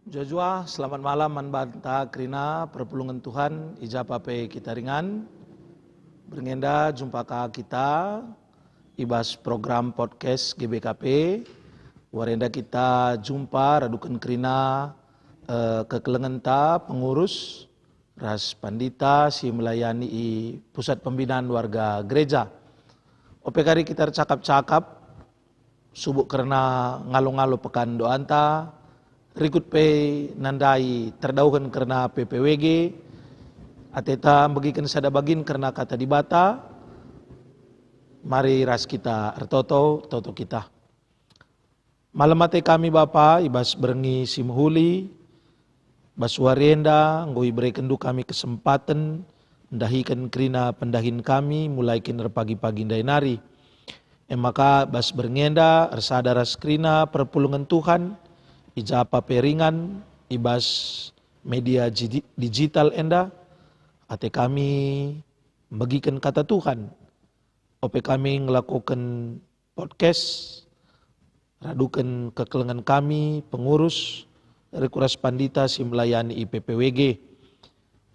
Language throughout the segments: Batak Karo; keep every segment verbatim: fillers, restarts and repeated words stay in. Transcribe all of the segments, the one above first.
Jua-jua, selamat malam man banta kerina perpulungen Tuhan, i ja pe kita ringan. Berngi enda jumpa ka kita i bas program podcast G B K P. Wari enda kita jumpa raduken kerina, eh, kekelengenta, pengurus, ras pandita si melayani i Pusat Pembinaan Warga Gereja. Ope kari kita ercakap-cakap, subuk kerna ngalo-ngalo pekan doanta, rikut pe nandai terdauhen kerna P P W G, ateta mbegiken sada bagin kerna Kata Dibata. Mari ras kita ertoto, toto kita. Malem ate kami, Bapa, i bas berngi si mehuli, bas wari enda enggo iberekenNdu kami kesempaten ndahiken kerina pendahin kami mulai kin erpagi-pagi ndai nari. E maka bas berngi enda ersada ras kerina perpulungen Tuhan, i ja pe ringan i bas media jidi-, digital enda, ate kami megiken Kata Tuhan. Ope kami ngelakoken podcast, raduken kekelengen kami, pengurus, rikut ras pandita si melayani i P P W G.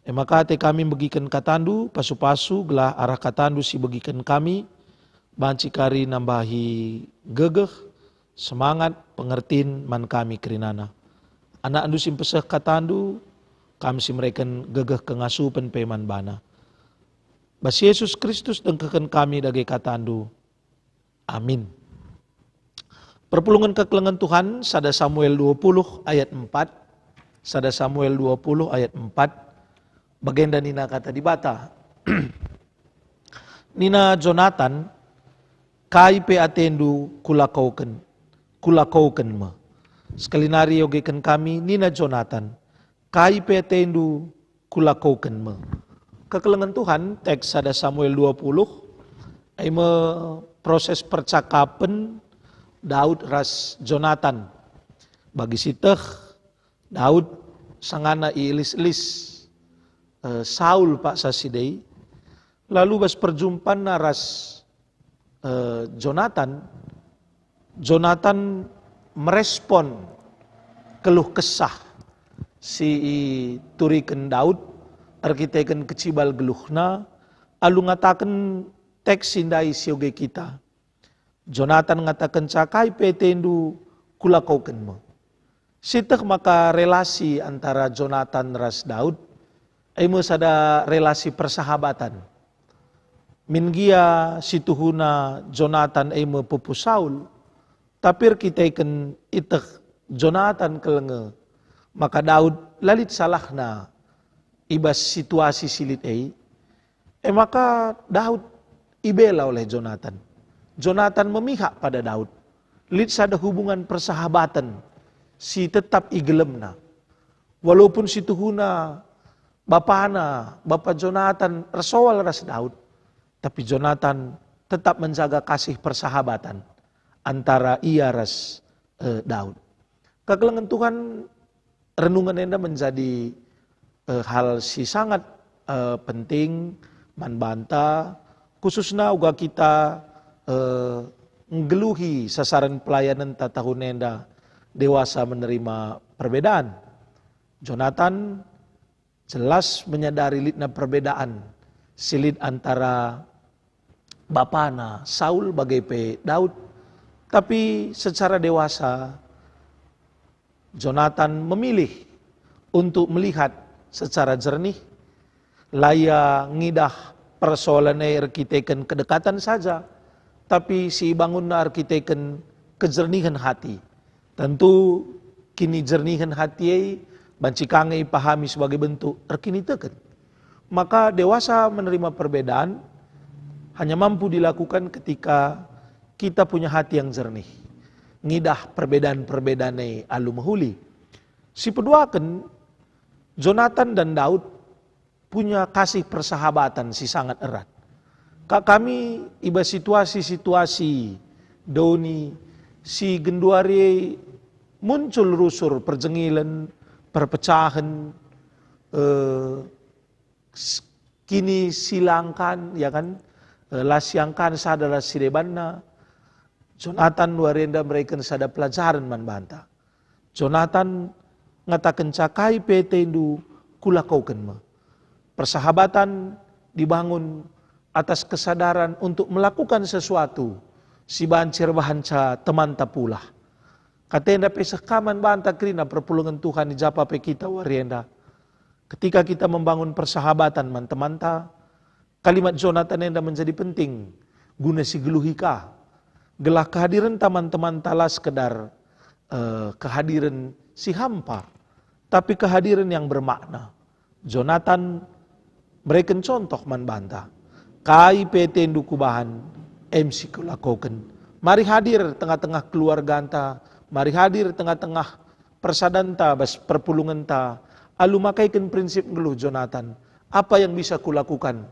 E maka ate kami megiken KataNdu, pasu-pasu gelah arah KataNdu si begiken kami, banci kari nambahi gegeh, semangat, pengertin man kami kerinana. AnakNdu si mpeseh KataNdu, kam si mereken gegeh kengasupen pe man bana. Bas Jesus Kristus dengkehken kami dage KataNdu. Amin. Perpulungen kekelengen Tuhan, sada Samuel dua puluh ayat empat, sada Samuel dua puluh ayat empat, bagenda nina Kata Dibata. Nina Jonatan, "Kai pe atendu kulakoken, kulakoken me." Sekali nari iogeken kami, nina Jonatan, "Kai pe atendu kulakoken me." Kekelengen Tuhan, teks sada Samuel dua puluh, e me proses percakapen Daud ras Jonatan. Bagi si teh, Daud sangana iilis-ilis, eh, Saul paksa sidei, lalu bas perjumpanna ras, eh, Jonatan, Jonatan merespon keluh kesah si ituriken Daud erkiteken kecibal geluhna, alu ngataken teks si ndai si oge kita. Jonatan ngatakenca, "Kai pe atendu kulakoken me." Sieteh maka relasi antara Jonatan ras Daud, e me sada relasi persahabatan. Min gia situhuna Jonatan e me pupu Saul, tapi erkiteken ieteh Jonatan kal nge, maka Daud la lit salahna i bas situasi si lit e. E maka Daud ibela oleh Jonatan. Jonatan memihak pada Daud. Lit sada hubungan persahabatan si tetap igelemna. Walaupun situhuna bapana, bapa Jonatan ersoal ras Daud, tapi Jonatan tetap menjaga kasih persahabatan antara ia ras, eh, Daud. Kekelengen Tuhan, renungen enda menjadi, eh, hal si sangat, eh, penting man banta, khususna uga kita, eh, nggeluhi sasaran pelayanenta tahun enda dewasa menerima perbedaan. Jonatan jelas menyadari litna perbedaan si lit antara bapana Saul bage pe Daud. Tapi secara dewasa, Jonatan memilih untuk melihat secara jernih. La ia ngidah persoalan e erkiteken kedekatan saja, tapi si ibangunna erkiteken kejernihen hati. Tentu, kinijernihen hati e banci ka nge ipahami sebagai bentuk erkiniteken. Maka dewasa menerima perbedaan hanya mampu dilakukan ketika kita punya hati yang jernih, ngidah perbedaan-perbedaan e alu mehuli. Si peduaken, Jonatan dan Daud punya kasih persahabatan si sangat erat. Ka kami i bas situasi-situasi doni si genduari muncul rusur perjengilen, perpecahen, eh, s-, kinisilangkan, ya kan, eh, la siangkan sada ras si debanna. Jonatan wari enda mereken sada pelajaren man banta. Jonatan ngatakenca, "Kai pe atendu, kulakoken me." Persahabatan dibangun atas kesadaran untuk melakukan sesuatu si banci erbahanca temanta pulah. Katenda pe seh ka man banta kerina perpulungen Tuhan i japa pe kita wari enda. Ketika kita membangun persahabatan man temanta, kalimat Jonathan enda menjadi penting guna sigeluhi ka, gelah kehadirenta man temanta la sekedar, eh, kehadiren si hampa, tapi kehadiren yang bermakna. Jonathan mereken contoh man banta. "Kai pe atendu kubahan, em si kulakoken." Mari hadir tengah-tengah keluarganta, mari hadir tengah-tengah persadanta bas perpulungenta, alu makaiken prinsip nggeluh Jonathan, "Apa yang bisa kulakukan,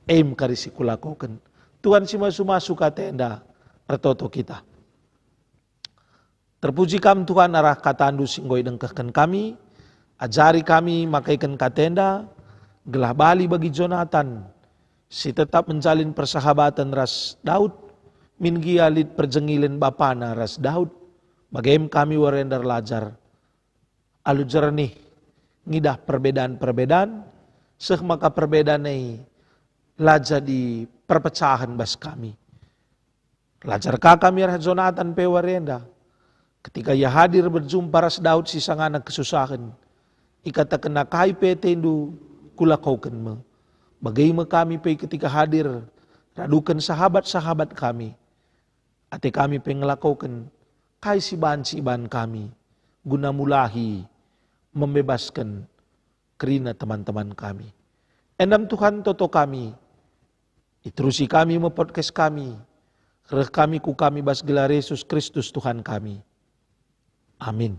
em kari si kulakoken." Tuhan si masu-masu katenda ertoto kita. Terpuji Kam, Tuhan, arah kataNdu si enggo idengkehken kami. Ajari kami makaiken katenda, gelah bali bagi Jonathan, si tetap menjalin persahabaten ras Daud, min gia lit perjengilen bapana ras Daud. Bagem kami wari enda erlajar alu jernih ngidah perbedaan-perbedaan, seh maka perbedaan e la jadi perpecahen bas kami. Lajar ka kami arah Jonathan pe wari enda. Ketika ia hadir berjumpa ras Daud si sangana kesusahen, ikatakenna, "Kai pe atendu, kulakoken me." Bage me kami pe ketika hadir raduken sahabat-sahabat kami. Ate kami pe ngelakoken kai si banci ibahan kami guna mulahi membebasken kerina teman-teman kami. Endam Tuhan toto kami, iterusi kami me podcast kami, reh kami ku kami bas gelar Yesus Kristus Tuhan kami. Amin.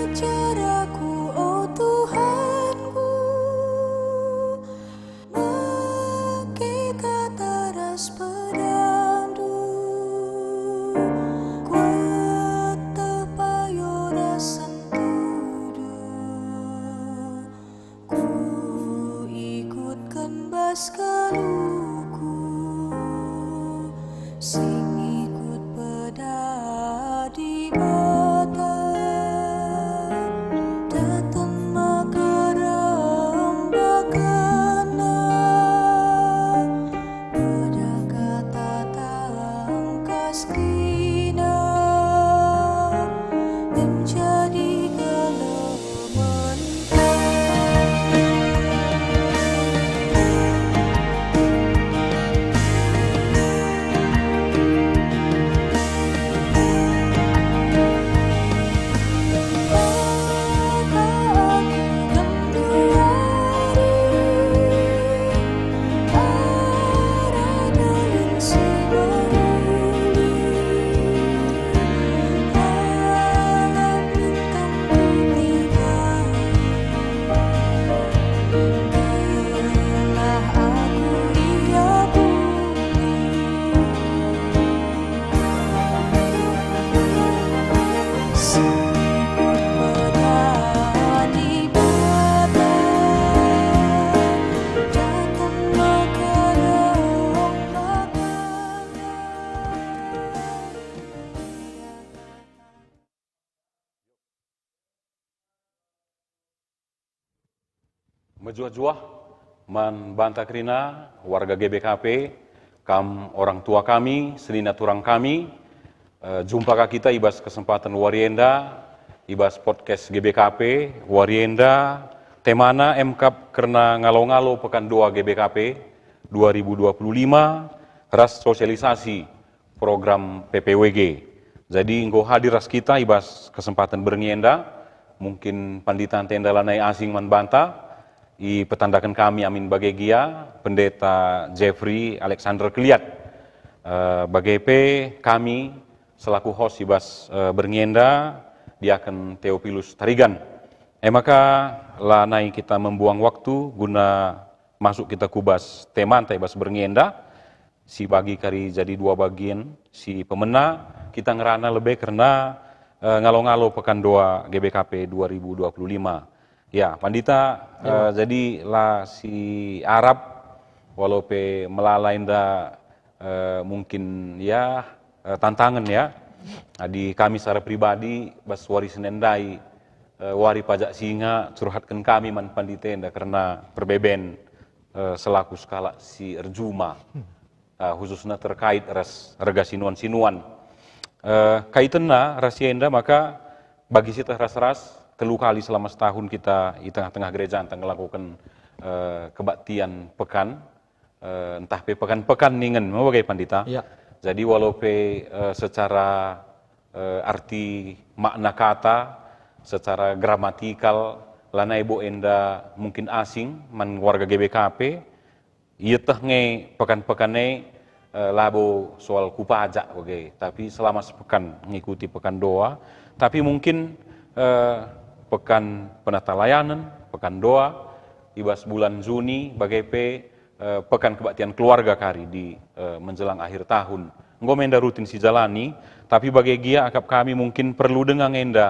Ajar aku, o Tuhanku, make kata ras pedanNdu, kueteh payo ras sentudu. Kuikutken bas kaluhku, sing ikut peda Dibata, dateng maka rembakana. Pada kata tangkas kerina menjadi kelemen. Mejuah-juah man banta kerina warga G B K P, kam orang tua kami, senina turang kami, eh, jumpa ka kita i bas kesempatan wari enda, i bas podcast G B K P, wari enda temana emkap kerna ngalo-ngalo Pekan Doa G B K P dua ribu dua puluh lima ras sosialisasi program P P W G. Jadi enggo hadir ras kita i bas kesempaten berngi enda, mungkin pandita enda lanai asing man banta, ipetandaken kami amin bage gia, Pendeta Jeffrey Alexander Keliat. Eh, bage pe kami selaku host i bas, eh, berngi enda, Diaken Theophilus Tarigan. E maka lanai kita membuang waktu guna masuk kita ku bas temanta i bas berngi enda, si bagi kari jadi dua bagian, si pemena kita ngerana lebe kerna, eh, ngalo-ngalo Pekan Doa G B K P dua ribu dua puluh lima. Ya, Pandita, eh, jadi la si Arab, walau pe melala enda, eh, mungkin ya, eh, tantangen ya. Adi kami secara pribadi, bas wari Senen ndai, eh, wari pajak singa, curhatken kami man Pandita enda kerna perbeben, eh, selaku sekalak si erjuma, eh, khususna terkait ras rega sinuan-sinuan. Eh, kaitenna ras si enda maka bagi si teh ras-ras, telu kali selama setahun kita i tengah-tengah gereja ntah ngelakuken, eh, kebaktian pekan, eh, ntah pe pekan-pekan ningen, me bage Pandita. Ya. Jadi walau pe, eh, secara, eh, arti makna kata, secara gramatikal, lanai bo enda mungkin asing man warga G B K P, ieteh nge pekan-pekan e, eh, labo soal ku pajak bage, tapi selama sepekan ngikuti Pekan Doa, tapi mungkin, eh, Pekan Penatalayanen, Pekan Doa, i bas bulan Juni, bage pe, eh, Pekan Kebaktian Keluarga kari di, eh, menjelang akhir tahun. Enggo me enda rutin sijalani, tapi bage gia akap kami mungkin perlu denga nge enda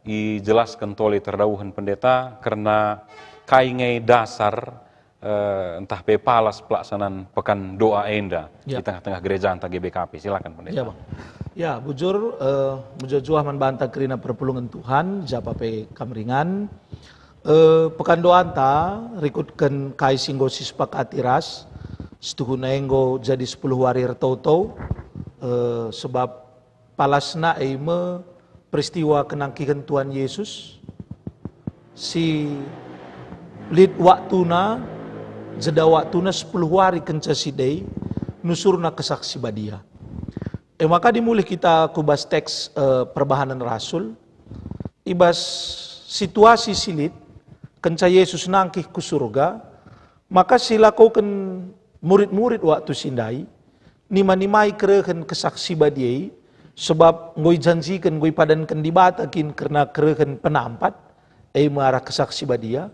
ijelasken tole terdauhen Pendeta kerna kai nge dasar, eh, ntah pe palas pelaksanaan Pekan Doa enda Ya. di tengah-tengah gereja ntah G B K P. Silakan, Pendeta. Ya, Bang. Ya, bujur, eh, mejuah-juah man banta kerina perpulungen Tuhan, japa pe kam ringan. Eh, Pekan Doanta rikutken kai si enggo sisepakati ras, situhuna enggo jadi sepuluh wari ertoto, eh, sebab palasna e me peristiwa kenangkihen Tuhan Yesus, si lit waktuna, jeda waktuna sepuluh wari kenca si dei nusurna Kesah Si Badia. E maka dimulih kita ku bas teks, eh, Perbahanen Rasul, i bas situasi si lit, kenca Yesus nangkih ku surga, maka silakoken murid-murid waktu si ndai, nima-nimai kerehen Kesah Si Badia i, sebab enggo ijanjiken, enggo ipadanken Dibata kin kerna kerehen penampat, e me arah Kesah Si Badia.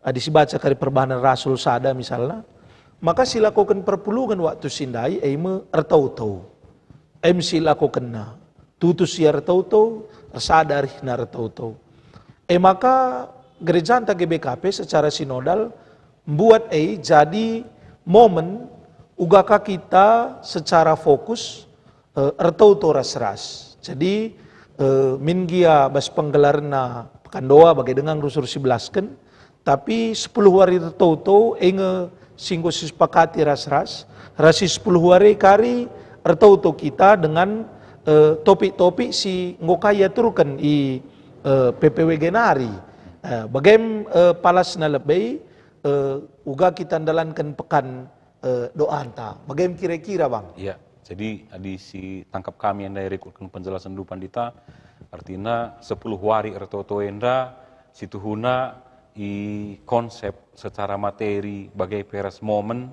Adi sibaca kari Perbahanen Rasul sada misalna, maka silakoken perpulungen waktu si ndai e me ertoto. Em silakokenna, tutus ia ertoto, ersada arihna ertoto. E maka gerejanta G B K P secara sinodal mbuat e jadi momen uga ka kita secara fokus, eh, ertoto ras-ras. Jadi, eh, min gia bas penggelarna Pekan Doa bage denga rusur sibelasken, tapi sepuluh wari ertoto e nge si enggo sisepakati ras-ras, ras si sepuluh wari kari ertoto kita dengan, eh, topik-topik si enggo ka iaturken i, eh, P P W G nari. Eh, bagem, eh, palasna lebe, eh, uga kita ndalanken pekan, eh, doanta. Bagem kira-kira, Bang? Ya, jadi adi si tangkap kami enda rikutken penjelasen du Pandita, artina sepuluh wari ertoto enda situhuna i konsep secara materi bage pe ras momen,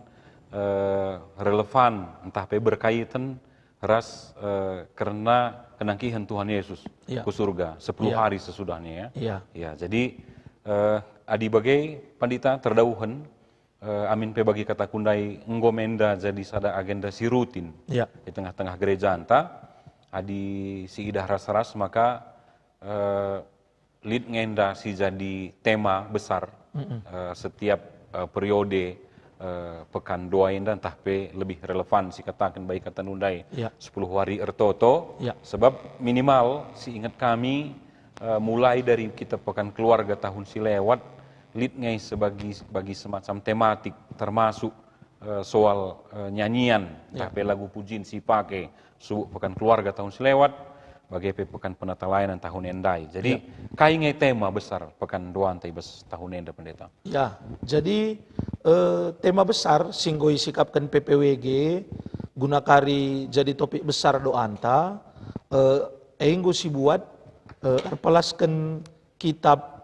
eh, relevan ntah pe berkaiten ras, eh, kerna kenangkihen Tuhan Yesus Ya. ku surga sepuluh Ya. hari sesudahnya ya. Ya. Ya, jadi, eh, adi bage Pandita terdauhen, eh, amin pe bagi kataku ndai enggo me enda jadi sada agenda si rutin Ya. di tengah-tengah gerejanta. Adi si idah ras-ras maka, eh, lit nge enda si jadi tema besar, Mm-mm. eh, setiap, eh, periode, eh, Pekan Doa enda ntah pe lebih relevan si kataken bagi kata nu ndai Ya. sepuluh wari ertoto. Ya. Sebab minimal si inget kami, eh, mulai dari kita Pekan Keluarga tahun si lewat, lit nge sebagi, bagi semacam tematik, termasuk, eh, soal, eh, nyanyian, ntah Ya. pe lagu pujin si pake subuk Pekan Keluarga tahun si lewat, bage pe Pekan Penatalayanan tahun endai. Jadi, Ya. kai nge tema besar Pekan Doanta i bas tahun enda, Pendeta? Ya, jadi, eh, tema besar si enggo isikapken P P W G guna kari jadi topik besar doanta, Eh, enggo sibuat, eh, erpelasken kitab,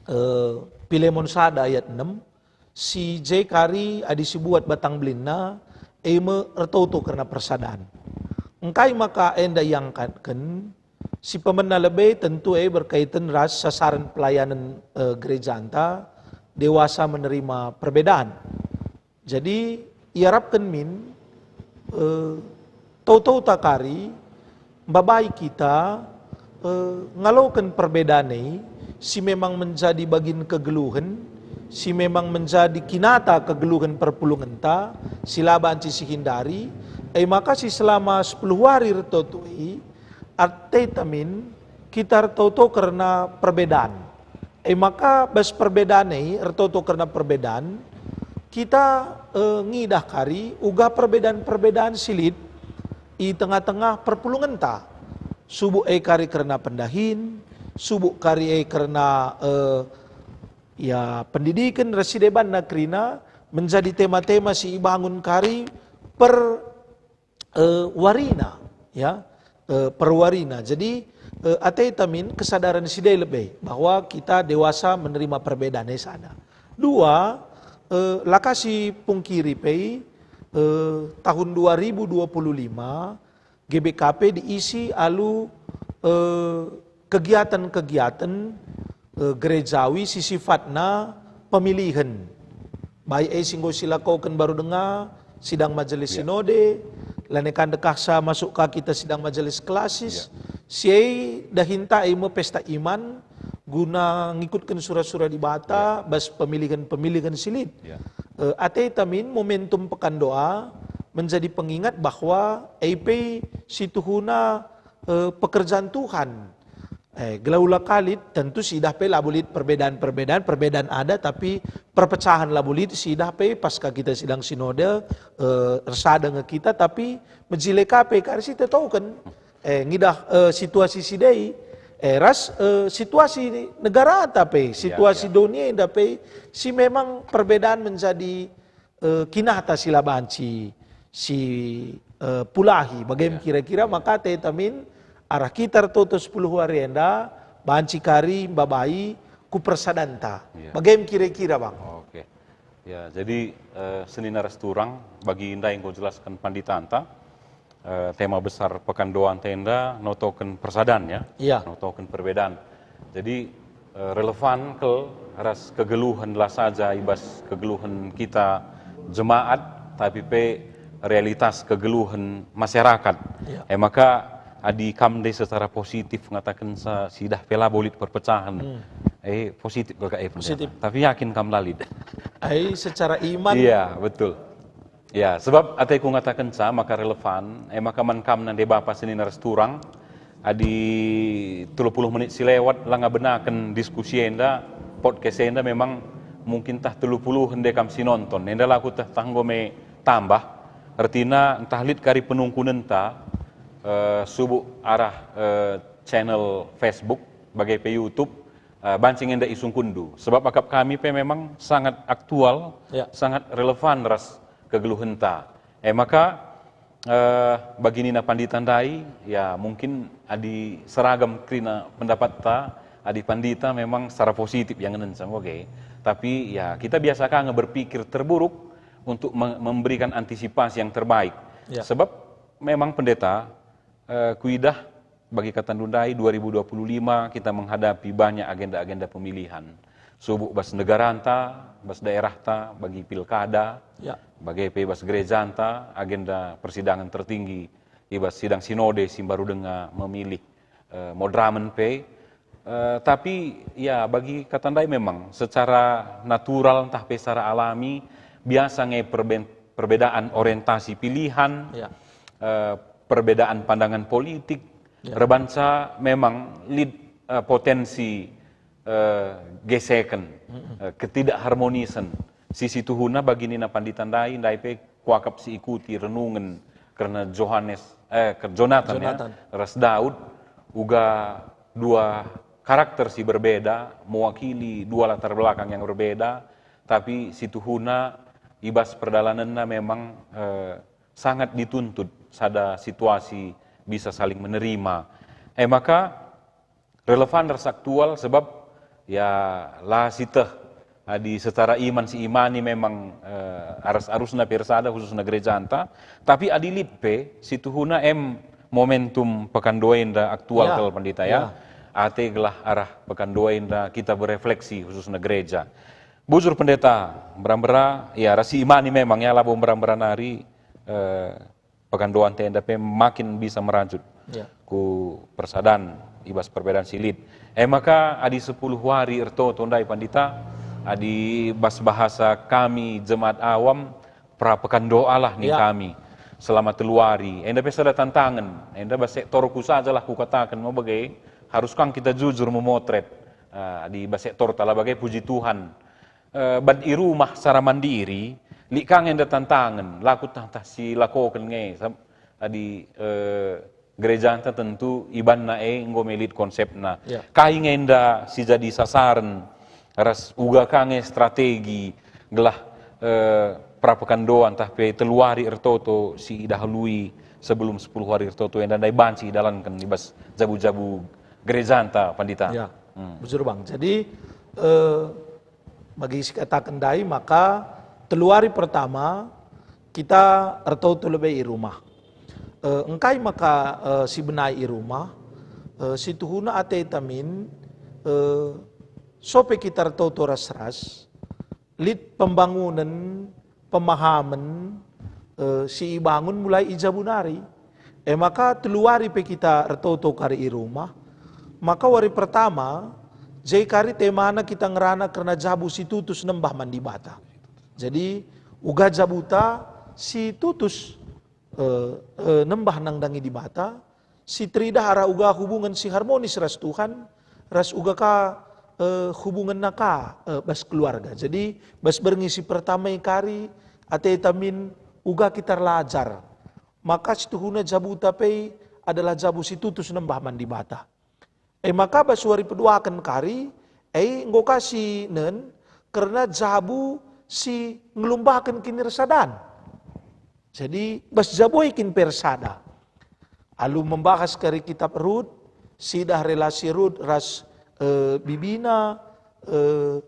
eh, Pilemon sada ayat enem, si je kari adi sibuat batang belinna, e me ertoto kerna persadan. Engkai maka enda iangkatken? Si pemena lebe tentu e berkaitan ras sasaran pelayanan, eh, gerejanta, dewasa menerima perbedaan. Jadi, iarapken min, eh, tau-tauta kari mbabai kita, eh, ngaloken perbedaan e si memang menjadi bagin kegeluhen, si memang menjadi kinata kegeluhen perpulungenta, si la banci sihindari, e maka si selama sepuluh wari ertoto e, ateta min kita ertoto kerna perbedaan. E maka bas perbedaan e, ertoto kerna perbedaan, kita, eh, ngidah kari uga perbedaan-perbedaan si lit i tengah-tengah perpulungenta. Subuk e kari kerna pendahin, subuk kari e kerna, eh, ya, pendidiken ras si debanna kerina menjadi tema-tema si ibangun kari per eh, warina, ya, eh, perwarina. Jadi, eh, ateta min kesadaran si dai lebe bahwa kita dewasa menerima perbedaan e sada. Dua, eh, la ka sipungkiri pe, eh, tahun dua ribu dua puluh lima, G B K P diisi alu, eh, kegiatan-kegiatan, eh, gerejawi si sifatna pemilihen. Baik e si enggo silakoken baru denga, sidang majelis Ya. sinode, lanai ka ndekahsa masuk ka kita sidang majelis klasis, Ya. si e dahinta e me pesta iman, guna ngikutken sura-sura Dibata, Ya. bas pemilihen-pemilihen si lit. Ya. Eh, ateta min momentum pekan doa menjadi pengingat bahwa e pe si tuhuna, eh, pekerjaan Tuhan. Eh, gelah ula ka lit, tentu siidah pe labo lit perbedaan-perbedaan, perbedaan ada, tapi perpecahan labo lit, siidah pe pasca kita sidang sinode, eh, ersada nge kita, tapi mejile ka pe kari si tetoken. Eh, ngidah, eh, situasi si dai, eh, ras, eh, situasi negarata pe, Iya, situasi iya. dunia enda pe, si memang perbedaan menjadi eh, kinata si la banci si, eh, pulahi. Bagem Iya. kira-kira Iya. maka teta min arah kita ertoto sepuluh wari enda banci kari mbabai ku persadanta. Iya. Bagem kira-kira, Bang. Oke. Ya, jadi, eh, senina ras turang, bagi ndai enggo jelasken panditanta, eh, tema besar Pekan Doa enda notoken persadan, ya. Iya. Notoken perbedaan. Jadi, eh, relevan kal ras kegeluhen la saja i bas kegeluhen kita jemaat, tapi pe realitas kegeluhen masyarakat. Iya. E maka adi kam ndai secara positif ngatakenca siidah pe labo lit perpecahan. Hmm. Eh, positif kal ka e pendeta. Positif. Tapi yakin kam la lit. Ai secara iman. Iya, betul. Ya, sebab ateku ngatakenca maka relevan, e maka man kam nande bapa senina ras turang, adi telu puluh menit si lewat langa benaken diskusi enda, podcast enda memang mungkin tah telu puluh nande kam si nonton, enda la kutah tah enggo me tambah, ertina ntah lit kari penungkunenta, eh, subuk arah, eh, channel Facebook, bage pe YouTube, eh, banci nge enda isungkunndu. Sebab akap kami pe memang sangat aktual, Ya. sangat relevan ras kegeluhenta. E maka, eh, bagi nina pandita ndai, ya mungkin adi seragam kerina pendapatta, adi pandita memang secara positif ia ngenca, oke. Tapi ya kita biasa ka nge berpikir terburuk untuk me-, memberikan antisipasi yang terbaik. Ya. Sebab memang pendeta, eh, kuidah bagi katandu ndai dua ribu dua puluh lima kita menghadapi banyak agenda-agenda pemilihan. Subuk bas negaranta, bas daerahta, bagi pilkada, Ya. bage pe bas gerejanta, agenda persidangan tertinggi, i bas sidang sinode si mbaru denga memilih, eh, moderamen pe. Eh, tapi ya bagi kata ndai memang secara natural ntah pe secara alami biasa nge perben-, perbedaan orientasi pilihan, Ya. eh, perbedaan pandangan politik, Ya. erbanca memang lit, eh, potensi, eh, geseken, Mm-mm. eh, ketidakharmonisen. Si situhuna bagi nina pandita ndai, ndai pe kuakap si ikuti renungen kerna Johanes, eh, ker-, Jonatan, ya, Jonatan. ras Daud, uga dua karakter si berbeda, mewakili dua latar belakang yang berbeda, tapi situhuna i bas perdalanenna memang, eh, sangat dituntut sada situasi bisa saling menerima. Eh, maka relevan ras aktual, sebab ya la siteh adi secara iman si imani memang, eh, arus-arusna pe ersada khususna gerejanta, tapi adi lit pe situhuna em momentum pekan dua enda aktual. Ya, kal Pandita, ya, ya. Ate gelah arah pekan dua enda kita berefleksi khususna gereja. Bujur Pendeta, mbera-mbera, ya, ras si imani memang, ya, labo mbera-mbera nari, eh, pekan dua enda pe makin bisa merajut, ya, ku persadan i bas perbedaan si lit. E maka adi sepuluh wari ertoto ndai Pandita, adi bas bahasa kami jemaat awam, pra pekan doalah ning, ya, kami selama telu wari. Enda pe sada tantangen, enda bas sektorku sajalah kukataken me bage, harus kang kita jujur memotret, eh, adi bas sektorta la bage puji Tuhan. Eh, ban i rumah secara mandiri, lit kang enda tantangen, la kutah-tah si lakoken nge, sam-, adi, eh, gerejanta tentu ibanna e enggo me lit konsepna. Ya. Kai nge enda si jadi sasaren, ras uga ka nge strategi gelah, eh, pra pekan doa ntah pe telu wari ertoto si idahului sebelum sepuluh wari ertoto enda ndai banci idalanken i bas jabu-jabu gerejanta, Pandita? Ya, hmm, bujur, Bang. Jadi, eh, bagi si kataken ndai, maka telu wari pertama kita ertoto lebe i rumah. Eh, engkai maka, eh, sibenai i rumah? Eh, situhuna ateta min, eh, sope kita ertoto ras-ras, lit pembangunen, pemahamen, eh, si ibangun mulai i jabu nari. E maka telu wari pe kita ertoto kari i rumah, maka wari pertama, je kari temana kita ngerana kerna jabu si tutus nembah man Dibata. Jadi, uga jabuta si tutus, eh, eh, nembah nandangi Dibata, si teridah arah uga hubungen si harmonis ras Tuhan, ras uga ka, eh, hubungenna ka, eh, bas keluarga. Jadi, bas berngi si pertama e kari, ateta min uga kita erlajar. Maka situhuna jabuta pe adalah jabu si tutus nembah man Dibata. E maka bas wari peduaken kari, e enggo ka si nen kerna jabu si ngelumbaken kinirsadan. Jadi, bas jabu e kin pe ersada. Alu membahas kari kitab Rut, sidah relasi Rut ras, eh, bibina, eh,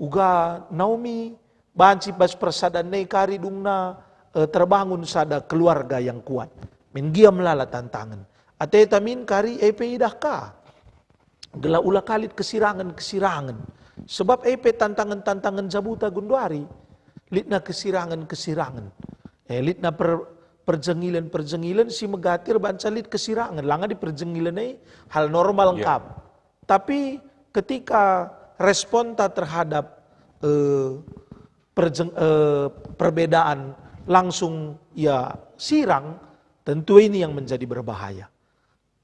uga Naomi, banci bas persadan e kari dungna, eh, terbangun sada keluarga yang kuat. Min gia melala tantangen. Ateta min kari e pe idah ka. Gelah ula ka lit kesirangen-kesirangen. Sebab e pe tantangen-tantangen jabuta genduari. Litna kesirangen-kesirangen. Eh, litna per-, perjengilen-perjengilen si megatir banca lit kesirangen. Langa di perjengilen e hal normal, ya, engkap. Tapi ketika responta terhadap, eh, perjeng-, eh, perbedaan langsung ia sirang, tentu ini yang menjadi berbahaya.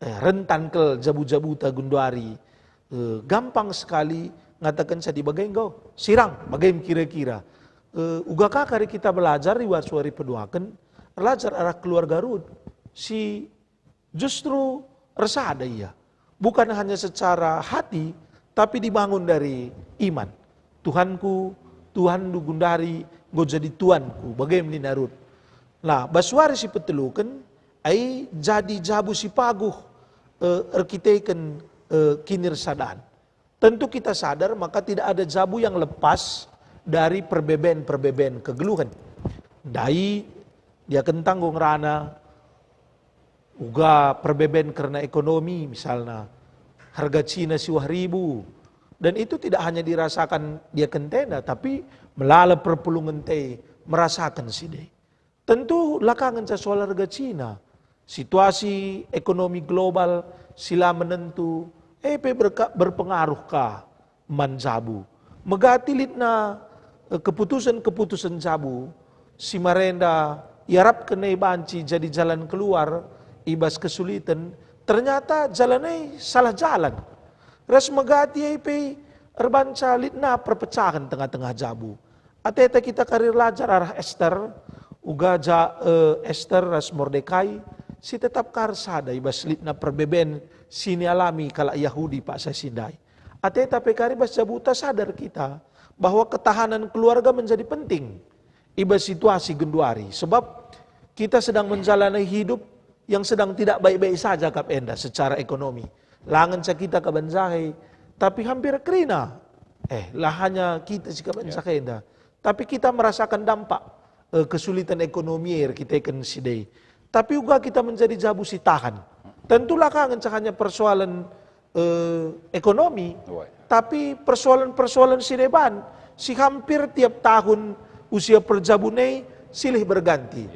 Eh, rentan kal jabu-jabuta genduari, eh, gampang sekali ngataken sadi bage enggo, sirang, bage me kira-kira. Eh, uga ka kari kita belajar i bas wari peduaken, erlajar arah keluarga Rut, si justru ersada ia. Bukan hanya secara hati, tapi dibangun dari iman. Tuhanku, Tuhanndu genduari enggo jadi tuanku, bage me nina Rut. Nah, bas wari si peteluken, ai jadi jabu si paguh, eh, erkiteken, eh, kinirsadan. Tentu kita sadar maka tidak ada jabu yang lepas dari perbeben-perbeben kegeluhen. Ndai, diaken tanggung rana, uga perbeben kerna ekonomi, misalna harga Cina siwah ribu. Dan itu tidak hanya dirasakan diaken enda, tapi melala perpulungen te merasaken si ndai. Tentu la ka ngenca soal harga Cina. Situasi ekonomi global si la menentu, e pe berka-, berpengaruh ka man jabu. Megati litna, eh, keputusen-keputusen jabu si marenda iarapken e banci jadi jalan keluar i bas kesuliten, ternyata jalan e salah jalan. Ras megati e pe erbanca litna perpecahen tengah-tengah jabu. Ateta kita kari erlajar arah Ester, uga ja, eh, Ester ras Mordekai, si tetap ka ersada i bas litna perbeben si nialami kalak Jahudi paksa si ndai. Ateta pe kari bas jabuta sadar kita bahwa ketahanan keluarga menjadi penting i bas situasi genduari. Sebab kita sedang menjalani hidup yang sedang tidak baik-baik saja kap enda secara ekonomi. La ngenca kita kaban jahe, tapi hampir kerina. Eh, la hanya kita si kaban jahe enda. Tapi kita merasakan dampak, eh, kesulitan ekonomi e erkiteken si dei. Tapi uga kita menjadi jabu si tahan. Tentulah ka ngenca hanya persoalan, eh, ekonomi, tapi persoalan-persoalan si deban, si hampir tiap tahun usia perjabun e silih berganti.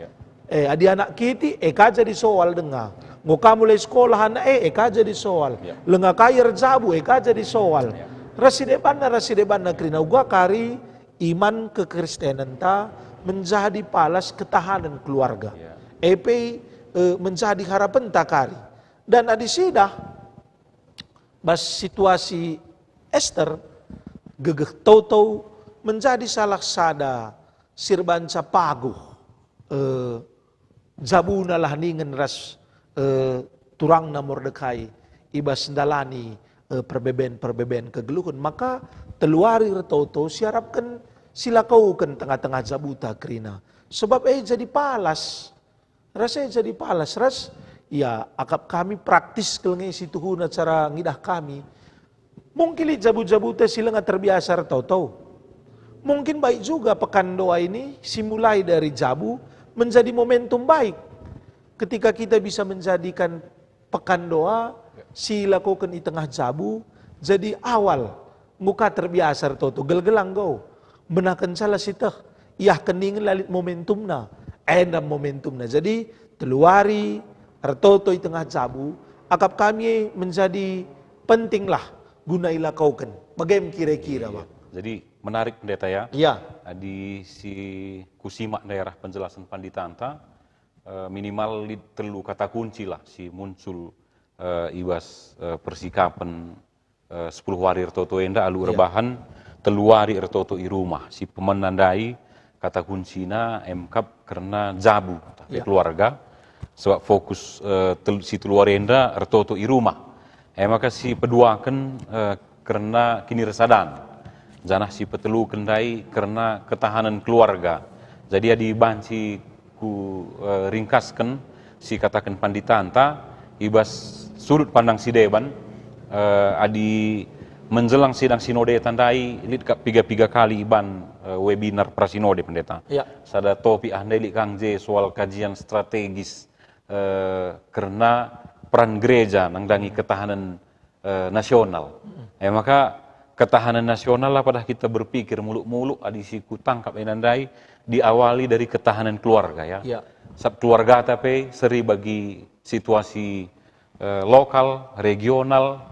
Eh, adi anak kitik, e ka jadi soal denga. Enggo ka mulai sekolah anak e, e ka jadi soal. Langa ka erjabu, e ka jadi soal. Ras si debanna, ras si debanna kerina uga kari iman kekristenenta menjadi palas ketahanen keluarga. E pe, eh, menjadi harapenta kari. Dan adi sidah, bas situasi Ester, gegeh toto menjadi salah sada si erbanca paguh, eh, jabuna lah ningen ras, eh, turangna Mordekai i bas ndalani, eh, perbeben-perbeben kegeluhen. Maka telu wari ertoto siarapken silakoken tengah-tengah jabuta kerina. Sebab e jadi palas. Ras e jadi palas, ras, ya, akap kami praktis kal nge situhuna cara ngidah kami. Mungkin lit jabu-jabuta si langa terbiasa ertoto. Mungkin baik juga pekan doa ini si mulai dari jabu menjadi momentum baik. Ketika kita bisa menjadikan pekan doa si lakoken i tengah jabu jadi awal, enggo ka terbiasa ertoto, gelgela enggo. Benakencalah si teh, iah keningen la lit momentumna, enda momentumna. Jadi, telu wari ertoto i tengah jabu, akap kami e menjadi pentinglah guna ilakoken. Bagem kira-kira, Bang. Jadi, menarik, Pendeta, ya. Iya. Adi si kusimak daerah penjelasan panditanta, eh, minimal lit telu kata kunci lah si muncul, eh, i bas, eh, persikapen, eh, sepuluh wari ertoto enda alu erbahan telu wari ertoto i rumah. Si pemena ndai kata kuncina emkap kerna jabu, tapi keluarga. Sebab fokus, eh, tel-, si telu wari enda ertoto i rumah. E maka si peduaken, eh, kerna kinirasadan. Janah si peteluken ndai kerna ketahanen keluarga. Jadi adi banci ku, eh, ringkasken si kataken panditanta i bas sudut pandang si deban, eh, adi menjelang sidang sinode tandai lit kap piga-piga kali iban, eh, webinar prasinode, Pendeta. Ya. Sada topik ah ndai lit kang je soal kajian strategis, eh, kerna peran gereja nandangi ketahanen, eh, nasional. E maka ketahanan nasional lah padah kita berpikir muluk-muluk adi si kutangkap enda ndai diawali dari ketahanan keluarga, ya. Ya. Sab keluargata pe seri bagi situasi, eh, lokal, regional,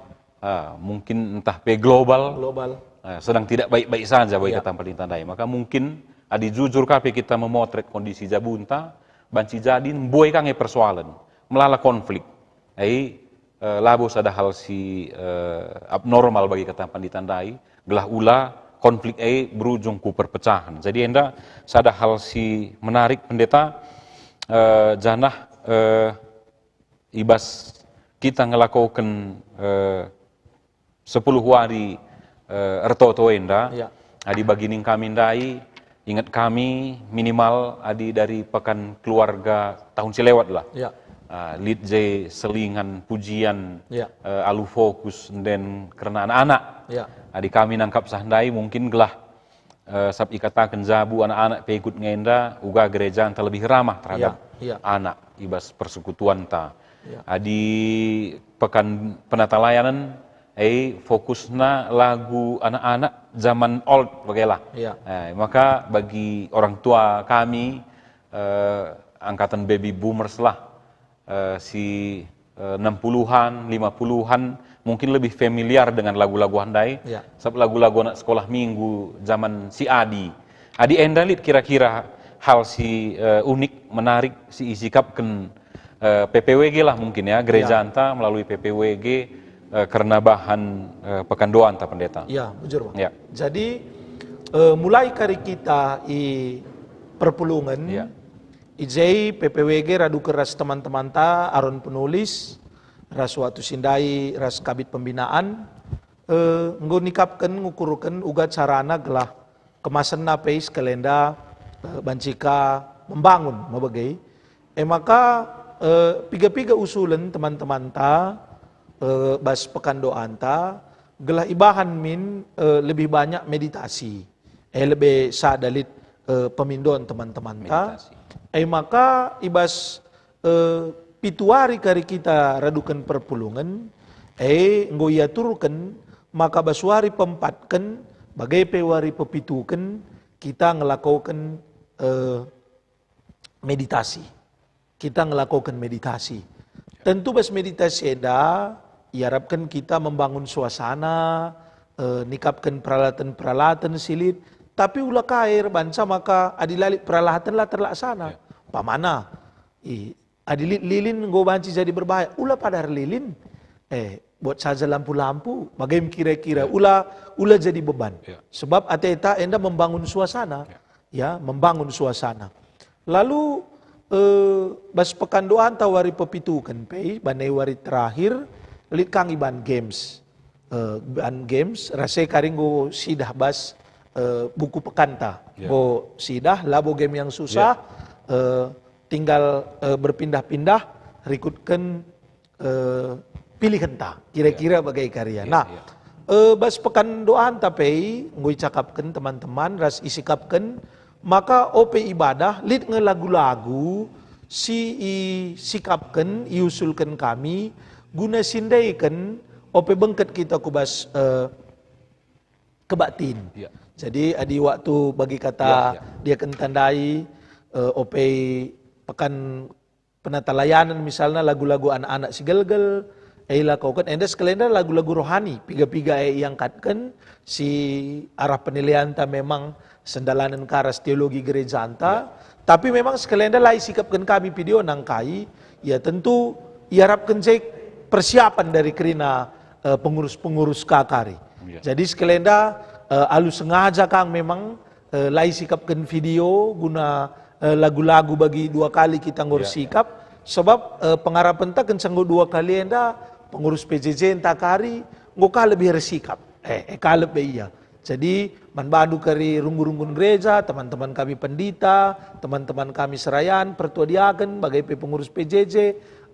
ah, mungkin entah pe global, global. Eh, sedang tidak baik-baik saja bagi kata pemerintah ndai. Maka mungkin adi jujur ka pe kita memotret kondisi jabunta, banci jadi mbue ka nge persoalen, melala konflik. Ai, eh, labo sada hal si, eh, abnormal bagi kata pandita ndai, gelah ula konflik e berujung ku perpecahan. Jadi enda sada hal si menarik, Pendeta, eh, janah, eh, i bas kita ngelakoken, eh, sepuluh wari, eh, ertoto enda. Ya. Adi bagi ning kami ndai, inget kami minimal adi dari pekan keluarga tahun si lewat lah. Ya. Ah, lit je selingan pujian, ya, eh, alu fokus nden kerna anak-anak. Ya. Adi kami nangkap sah ndai mungkin gelah, eh, sab ikataken jabu anak-anak pe ikut ngenda uga gerejanta lebih ramah terhadap, ya, ya, anak i bas persekutuanta. Ya. Adi pekan penatalayanen, eh, fokusna lagu anak-anak zaman old bagailah. Ya. Eh, maka bagi orang tua kami, eh, angkatan baby boomers lah, eh, si, eh, enam puluhan, lima puluhan, mungkin lebih familiar dengan lagu-lagu ndai. Ya. Sab lagu-lagu anak sekolah minggu zaman si Adi. Adi enda lit kira-kira hal si, eh, unik, menarik, si isikapken, eh, P P W G lah mungkin ya, gerejanta melalui P P W G, eh, kerna bahan, eh, pekan doanta, Pendeta. Ya, bujur, Bang. Ya. Jadi, eh, mulai kari kita i perpulungen, ya, i je P P W G radu ras teman-temanta Aron Penulis, ras waktu si ndai ras Kabid Pembinaan, eh, enggo nikapken, ngukurken uga carana gelah kemasenna pe sekalenda, eh, banci ka membangun mebege. E maka Eh, piga-piga usulen teman-temanta, eh, bas pekan doanta, gelah ibahan min, eh, lebih banyak meditasi. Eh, lebe sada lit, eh, pemindon teman-temanta. Meditasi. Eh, maka ibas, eh, pitu wari kari kita raduken perpulungen, eh, enggo iaturken maka bas wari peempatken, bage pe wari pepituken, kita ngelakoken, eh, meditasi. Kita ngelakoken meditasi. Tentu bas meditasi enda iarapken kita membangun suasana, eh, nikapken peralatan-peralatan si lit, tapi ula ka erbanca maka adi la lit peralatan la terlaksana. Ya. Umpamana, i, adi lit lilin enggo banci jadi berbahaya, ula pada erlilin. Eh, buat saja lampu-lampu, bage me kira-kira, Ya. ula, ula jadi beban. Ya. Sebab ateta enda membangun suasana. Ya. Ya, membangun suasana. Lalu, eh, bas pekan doanta wari pepituken pe, bana wari terakhir, lit kang iban games. Eh, ban games, rasa kari enggo sidah bas, eh, buku pekanta. Ya. Enggo sidah, labo game yang susah, Ya. eh, tinggal, eh, berpindah-pindah, rikutken, eh, pilihenta, kira-kira Ya. bage kari. Ya, Nah, ya. eh, bas pekan doanta pe enggo icakapken teman-teman ras isikapken, maka ope ibadah lit nge lagu-lagu si isikapken, iusulken kami guna sindaiken ope bengket kita ku bas, eh, kebaktin. Ya. Jadi adi waktu bagi kata Ya, ya. dia ken tandai, eh, ope pekan penata layanan misalna lagu-lagu anak-anak si gelgel, eh, ilakoken enda sekalenda lagu-lagu rohani, piga-piga e iangkatken si arah penilaianta memang sendalanen ka ras teologi gerejanta, Ya. tapi memang sekalenda la isikapken kami video nangkai, ya tentu iarapken je persiapan dari kerina, eh, pengurus-pengurus ka kari. Ya. Jadi sekalenda, eh, alu sengaja kang memang eh, la isikapken video guna, eh, lagu-lagu bagi dua kali kita enggo Ya, ya. ersikap, sebab, eh, pengarapenta kenca enggo dua kali enda pengurus P J J ntah kari enggo ka lebih ersikap. Eh, eh, ka lebih ia. Jadi, man bandu kari runggun-runggun gereja, teman-teman kami pendita, teman-teman kami serayan, pertua diaken, bage pe pengurus P J J,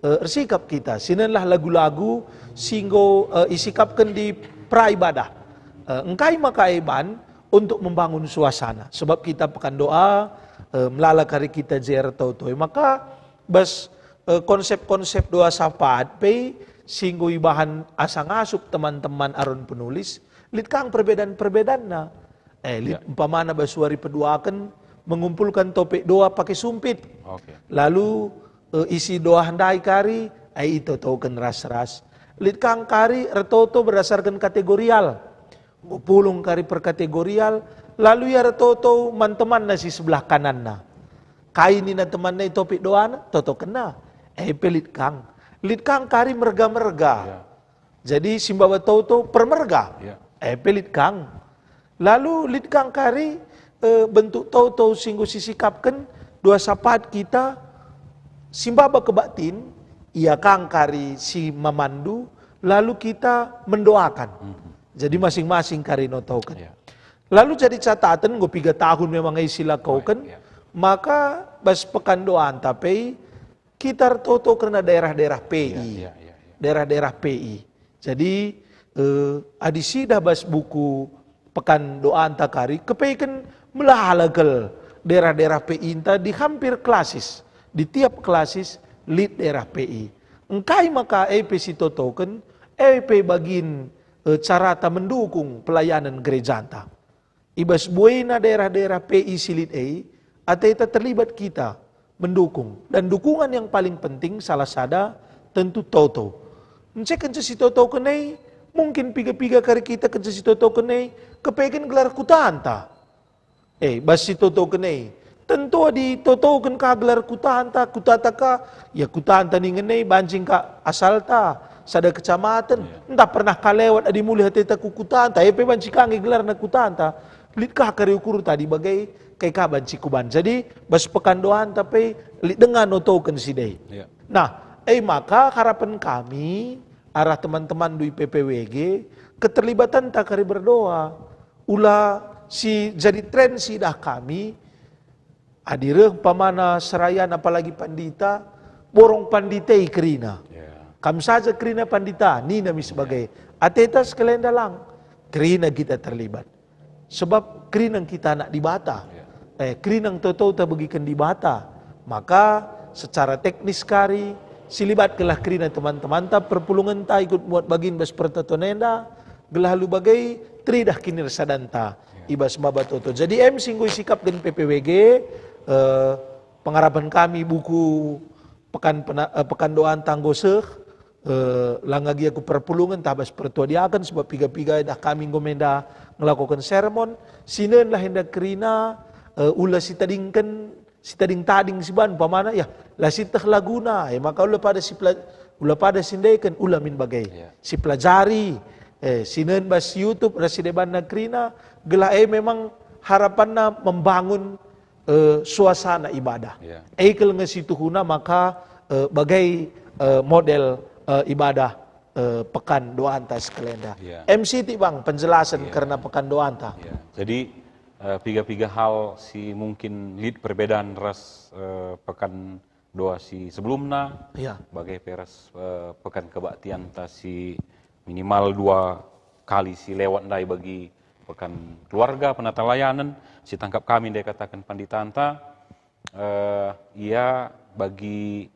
eh, ersikap kita. Sinenlah lagu-lagu si enggo, eh, isikapken di pra ibadah. Eh, engkai maka iban untuk membangun suasana. Sebab kita pekan doa, eh, melala kari kita je ertoto. Maka bas, eh, konsep-konsep doa syafaat pe si enggo ibahan asa ngasup teman-teman Aron penulis, lit kang perbedaan-perbedaanna. Eh, lit Ya. umpamana bas wari peduaken mengumpulkan topik doa pakai sumpit. Oke. Lalu, eh, isi doa ndai kari, eh, itotoken ras-ras. Lit kang kari ertoto berdasarkan kategorial. Enggo pulung kari perkategorial, lalu ia ertoto man temanna si sebelah kananna. Kai nina temanna i topik doana? Totokenna. Eh, pe lit kang. Lit kang kari merga-merga. Ya. Jadi, si maba toto permerga. Ya. Eh, pe lit kang. Lalu lit kang kari, eh, bentuk toto si enggo sisikapken doa syafaat kita, si maba kebaktin, ia kang kari si mamandu, lalu kita mendoakan. Mhm. Jadi masing-masing kari notoken. Ya. Lalu jadi catatan, enggo piga tahun memang e silakoken, Baik, ya. maka bas pekan doanta pe kita ertoto kerna daerah-daerah P I. Ya, ya, ya, ya. Daerah-daerah P I. Jadi, eh, adi sidah bas buku pekan doanta kari, kepeken melala kal daerah-daerah P I enta di hampir klasis, di tiap klasis lit daerah P I. Engkai maka e pe sitotoken, e pe bagin, eh, carata mendukung pelayanan gerejanta. I bas buena daerah-daerah P I si lit e, ateta terlibat kita mendukung. Dan dukungan yang paling penting salah sada tentu toto. Ence kenca sitotoken e, mungkin piga-piga kari kita kenca sitotoken e, kepeken gelar kutanta. Eh, bas sitotoken e. Tentu adi totoken ka gelar kutanta, kutata ka, ya kutanta ningen e banci ka asalta, sada kecamatan. Iya. Ntah pernah ka lewat adi mulih ateta ku kutanta, e pe banci ka nge gelarna kutanta. Lit ka kari ukur tadi bage, kai ka banci kuban. Jadi, bas pekan doanta pe, lit denga notoken si dei. Iya. Nah, e maka harapen kami, arah teman-teman dui P P W G, keterlibatanta kari berdoa. Ula si jadi tren si idah kami, adi reh umpamana serayan apalagi pandita, borong pandita i kerina. Ya. Kam saja kerina pandita, nina mis bage. Ateta sekalenda lang, kerina kita terlibat. Sebab kerina kita anak Dibata. Ya. Eh, kerina toto ta begiken Dibata. Maka secara teknis kari, silibatkenlah kerina teman-temanta, perpulungenta ikut muat bagin bas pertoton enda, gelah alu bage teridah kinirsadanta i bas maba toto. Jadi em si enggo isikapken P P W G, eh, pengarapen kami buku Pekan Pena-, eh, Pekan Doanta enggo seh, eh, langa gia ku perpulungen tah bas pertua diaken, sebab piga-piga idah kami enggo menda ngelakoken sermon, sinenlah enda kerina, eh, ula sitadingken, sitading-tading si ban, umpamana, ya, la sieteh laguna, eh, maka ula pada sipela-, ula pada sindeken, ula min bage. Ya. Sipelajari, eh, sinen bas YouTube ras si debanna kerina, gelah e memang harapanna membangun, eh, suasana ibadah. Ya. E kal nge situhuna maka, eh, bage, eh, model, eh, ibadah, eh, Pekan Doanta sekalenda. Ya. M C ti bang penjelasan, ya, kerna Pekan Doanta. Ya. Jadi, eh, piga-piga hal si mungkin lit perbedaan ras, eh, Pekan Doa si sebelumna, ya, bage pe ras, eh, Pekan Kebaktianta si minimal dua kali si lewat ndai bagi Pekan Keluarga, Penata Layanen, si tangkap kami ndai kataken panditanta, eh, ia bagi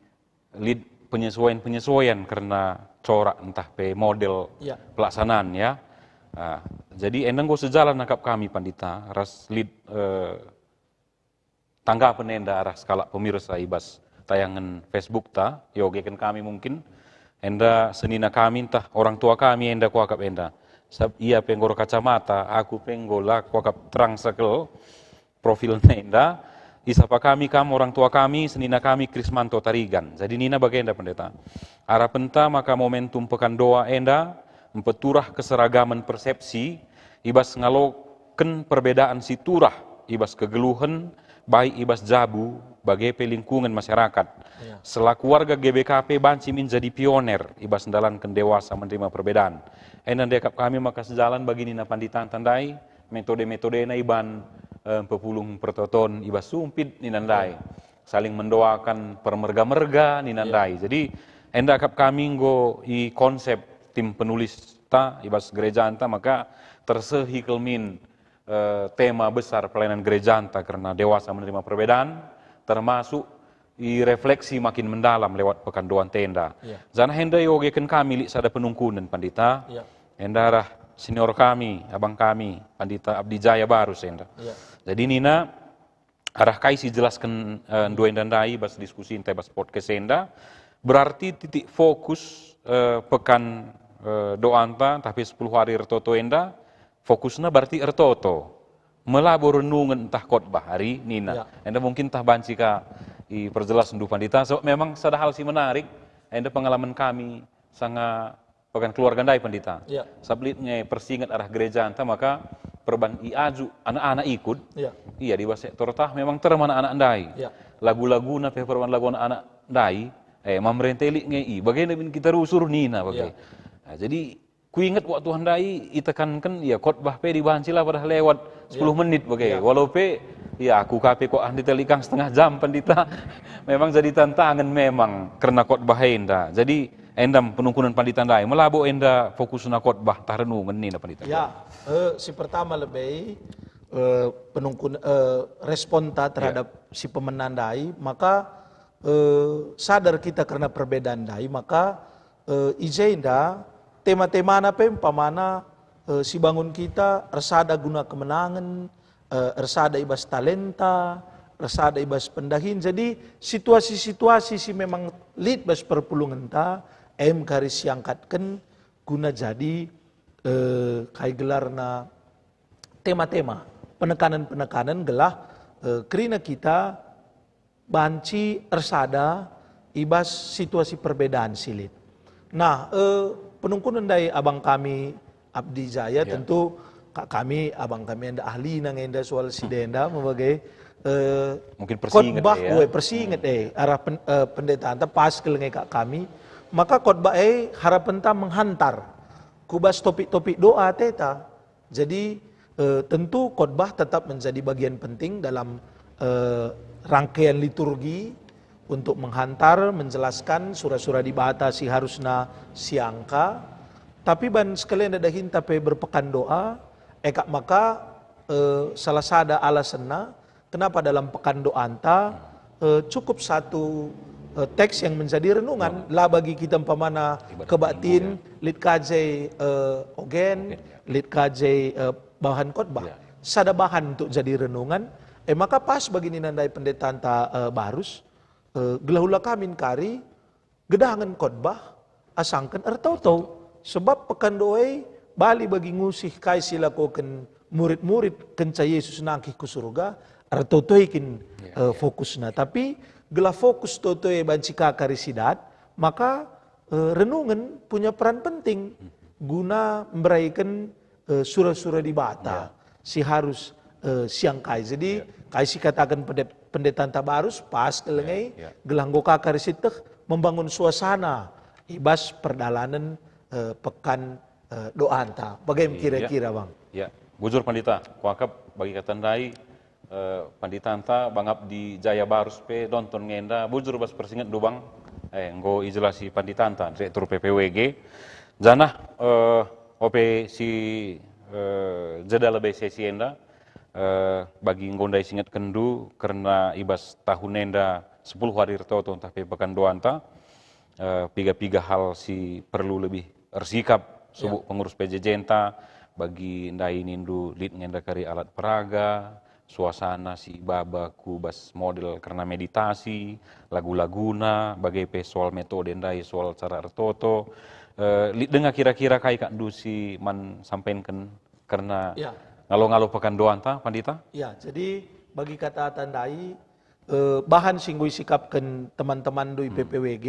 lit penyesuaian-penyesuaian kerna corak ntah pe model, ya, pelaksanaan, ya. Ah, jadi enda enggo sejalan nangkap kami pandita ras lit, eh, tanggapen enda arah sekalak pemirsa i bas tayangen Facebook ta, iogeken kami mungkin. Enda senina kami ntah orang tua kami enda kuakap enda. Sabap ia pe enggo erkacamata, aku pe enggo la kuakap terang sekel profilna enda. Isapa kami kam orang tua kami, senina kami Krismanto Tarigan. Jadi nina bagenda pendeta, arapenta maka momentum Pekan Doa enda mpeturah keseragamen persepsi i bas ngaloken perbedaan si turah i bas kegeluhen, baik i bas jabu, bage pe lingkungen masyarakat. Ya. Selaku warga G B K P banci min jadi pioner i bas ndalanken dewasa menerima perbedaan. Enda ndekap kami maka sejalan bagi nina panditanta ndai, metode-metodena i ban, eh, pepulung pertoton i bas sumpit nina ndai. Ya. Saling mendoakan permerga-merga nina, ya, ndai. Jadi, enda akap kami enggo i konsep tim penulis ta i bas gerejanta, maka tersehi kal min, eh, tema besar pelayanan gerejanta kerna dewasa menerima perbedaan, termasuk i refleksi makin mendalam lewat Pekan Doanta enda. Ya. Janah enda iogeken kami lit sada penungkunen, Pandita. Ya. Enda arah senior kami, abang kami, Pandita Abdi Jaya Barus enda. Ya. Jadi nina, arah kai si jelasken, eh, ndua enda ndai bas diskusi ntah bas podcast enda, berarti titik fokus, eh, Pekan, eh, Doanta ntah pe sepuluh hari ertoto enda, fokusna berarti ertoto. Melabo renungen ntah khotbah ari nina. Ya. Enda mungkin ntah banci ka iperjelas ndu Pandita, sebab memang sada hal si menarik, enda pengalaman kami sanga Pekan Keluarga ndai, Pandita. Ya. Sabap lit nge persinget arah gerejanta, maka perban iaju anak-anak ikut. Ya. Iya, di bas sektor tah memang terem anak-anak ndai. Ya. Lagu-laguna pe perban lagu anak-anak ndai. Eh, mamrente lit nge i. Bagenda min kita rusur nina bage. Ya. Nah, jadi kuinget waktu ndai itekanken, ya, khotbah pe dibanci la padah lewat sepuluh, ya, menit bage. Ya. Walau pe, ya, aku ka pe kok ah nditelikang setengah jam, Pandita. Memang jadi tantangan memang kerna khotbah enda. Jadi, endam penungkunen Pandita ndai, melabo enda fokusna khotbah tah renungen nina Pandita. Ya, eh, si pertama lebe, eh, penungkun, eh, responta, ya, terhadap si pemena ndai, maka, eh, sadar kita kerna perbedaan ndai, maka, eh, i jenda tema-temana pe umpamana, eh, si bangun kita ersada guna kemenangen, eh, ersada i bas talenta, ersada i bas pendahin. Jadi, situasi-situasi si memang lit bas perpulungenta, em kari siangkatken guna jadi, eh, kai gelarna, tema-tema, penekanen-penekanen gelah, eh, kerina kita banci ersada i bas situasi perbedaan si lit. Nah, eh, penungkunen ndai abang kami Abdi Jaya, ya, tentu ka-, kami, abang kami enda ahli nang enda soal si denda, mebage, eh, mungkin persinget, khotbah, ya, we, persinget, hmm, eh, arah pen-, eh, pendeta anta pas kal nge ka kami. Maka khotbah e harapenta menghantar ku bas topik-topik doa ateta. Jadi, eh, tentu khotbah tetap menjadi bagian penting dalam, eh, rangkaian liturgi, untuk menghantar, menjelaskan sura-sura Dibata si harusna siangka, tapi ban sekali enda dahinta pe berpekan doa, e kap maka, eh, salah sada alasenna kenapa dalam pekan doanta, eh, cukup satu, eh, teks yang menjadi renungan, la bagi kita umpamana Ibadah kebatin, minggu, ya. Lit ka je, eh, ogen, Ogen, ya. Lit ka je, eh, bahan khotbah. Ya. Sada bahan untuk jadi renungan, eh, maka pas bagi nina ndai pendetanta, eh, Barus, eh, gelah ula kamin kari, gedangen khotbah asangken ertoto. Sebab pekan doa e bali bagi ngusih kai si lakoken murid-murid kenca Yesus nangkih ku surga, ertoto e kin, ya, eh, ya, fokusna. Tapi gelah fokus toto e banci ka kari si dat, maka, eh, renungen punya peran penting guna mberaiken, eh, sura-sura Dibata, ya, si harus, eh, siangkai. Jadi, ya, kai si kataken pende-, pendetanta Barus, pas kelengai, ya, ya, gelah enggo ka kari sieteh membangun suasana i bas perdalanen, eh, pekan, eh, doanta. Bage, iya, kira-kira, Bang? Ya, bujur Pandita, kuakap bagi kata ndai, eh, panditanta, Bang Abdi Jaya Barus pe nonton ngenda, bujur bas persingetndu, Bang. Eh, enggo ijelasi panditanta, Direktur P P W G. Janah, eh, ope si, eh, jeda lebe sesi enda, eh, bagi enggo ndai singetkenndu kerna i bas tahun enda sepuluh hari ertoto ntah pe pekan doanta, eh, piga-piga hal si perlu lebih ersikap subuk, ya, pengurus P J J-nta, bagi ndai nindu lit ngenda kari alat peraga, suasana si baba ku bas model kerna meditasi, lagu-laguna, bage pe soal metode ndai, soal cara ertoto. Eh, lit denga kira-kira kai kak ndu si man sampenken kerna, ya, ngalo-ngalo pekan doanta, Pandita? Ya, jadi bagi kata-kata ndai, eh, bahan si enggo isikapken teman-temanndu i, hmm, P P W G,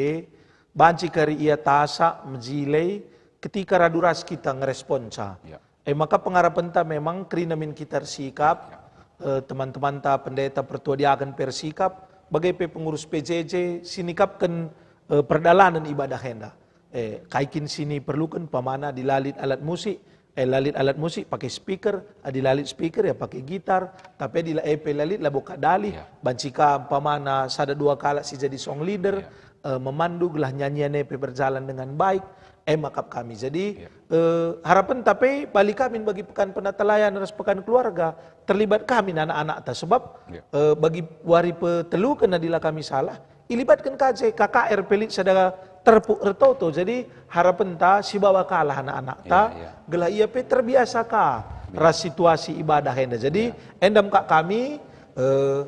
banci kari ia tasak, mejile, ketika radu ras kita ngeresponca. Ya. E maka pengarapenta memang kerina min kita ersikap, ya, eh, teman-temanta pendeta pertua diaken pe ersikap, bage pe pengurus P J J si nikapken, eh, perdalanen ibadah enda. Eh, kai kin si niperluken, umpamana adi la lit alat musik, eh, la lit alat musik, pake speaker, adi la lit speaker, ya, pake gitar, tapi adi la, e pe la lit, labo ka dalih, ya, banci ka umpamana sada dua kalak si jadi song leader, ya, eh, memandu gelah nyanyian e pe berjalan dengan baik, e maka kami. Jadi, ya, eh, harapenta pe bali kami bagi pekan penatalayanen ras pekan keluarga, terlibat kami anak-anakta. Sebab, ya, eh, bagi wari peteluken adi la kami salah, ilibatken ka je K K R pe lit sada terpuk ertoto. Jadi, harapenta si baba kalah anak-anakta, ya, ya, gelah ia pe terbiasa ka, ya, ras situasi ibadah enda. Jadi, ya, enda me kak kami, eh,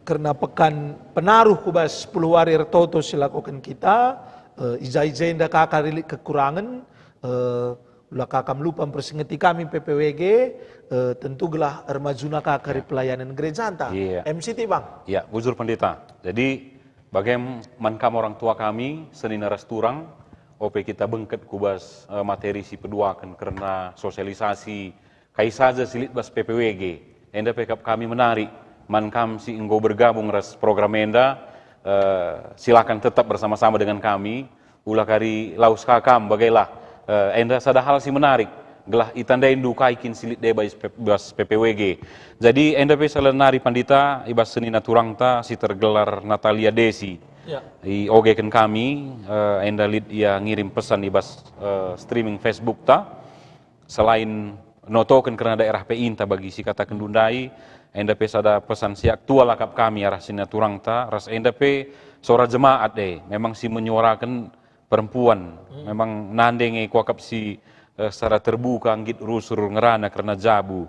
kerna pekan penaruh ku bas sepuluh wari ertoto si lakoken kita, eh, i ja-i ja enda ka kari lit kekurangen, eh, ula ka kam lupa mpersingeti kami P P W G, eh, tentu gelah ermajuna ka kari, ya, pelayanen gerejanta. Iya. M C T, Bang. Ya, bujur Pendeta. Jadi, bage man kam orang tua kami, senina ras turang, ope kita bengket ku bas, eh, materi si peduaken kerna sosialisasi kai saja si lit bas P P W G. Enda pe kap kami menarik man kam si enggo bergabung ras program enda, eh, silakan tetap bersama-sama dengan kami. Ula kari lawes ka kam, bagelah, eh, enda sada hal si menarik, gelah itandaindu kai kin si lit deba i bas P P W G. Jadi, enda pe sala nari Pandita, i bas senina turangta si tergelar Natalia Desi. Ya. Iogeken kami, eh, enda lit ia ngirim pesan i bas, eh, streaming Facebook ta. Selain notoken kerna daerah P I-nta bagi si kataken ndai, enda pe sada pesan si aktual akap kami arah senina turangta, ras enda pe sora jemaat e, memang si menyuaraken perempuan, hmm, memang nande nge kuakap si, eh, secara terbuka nggit rusur ngerana kerna jabu.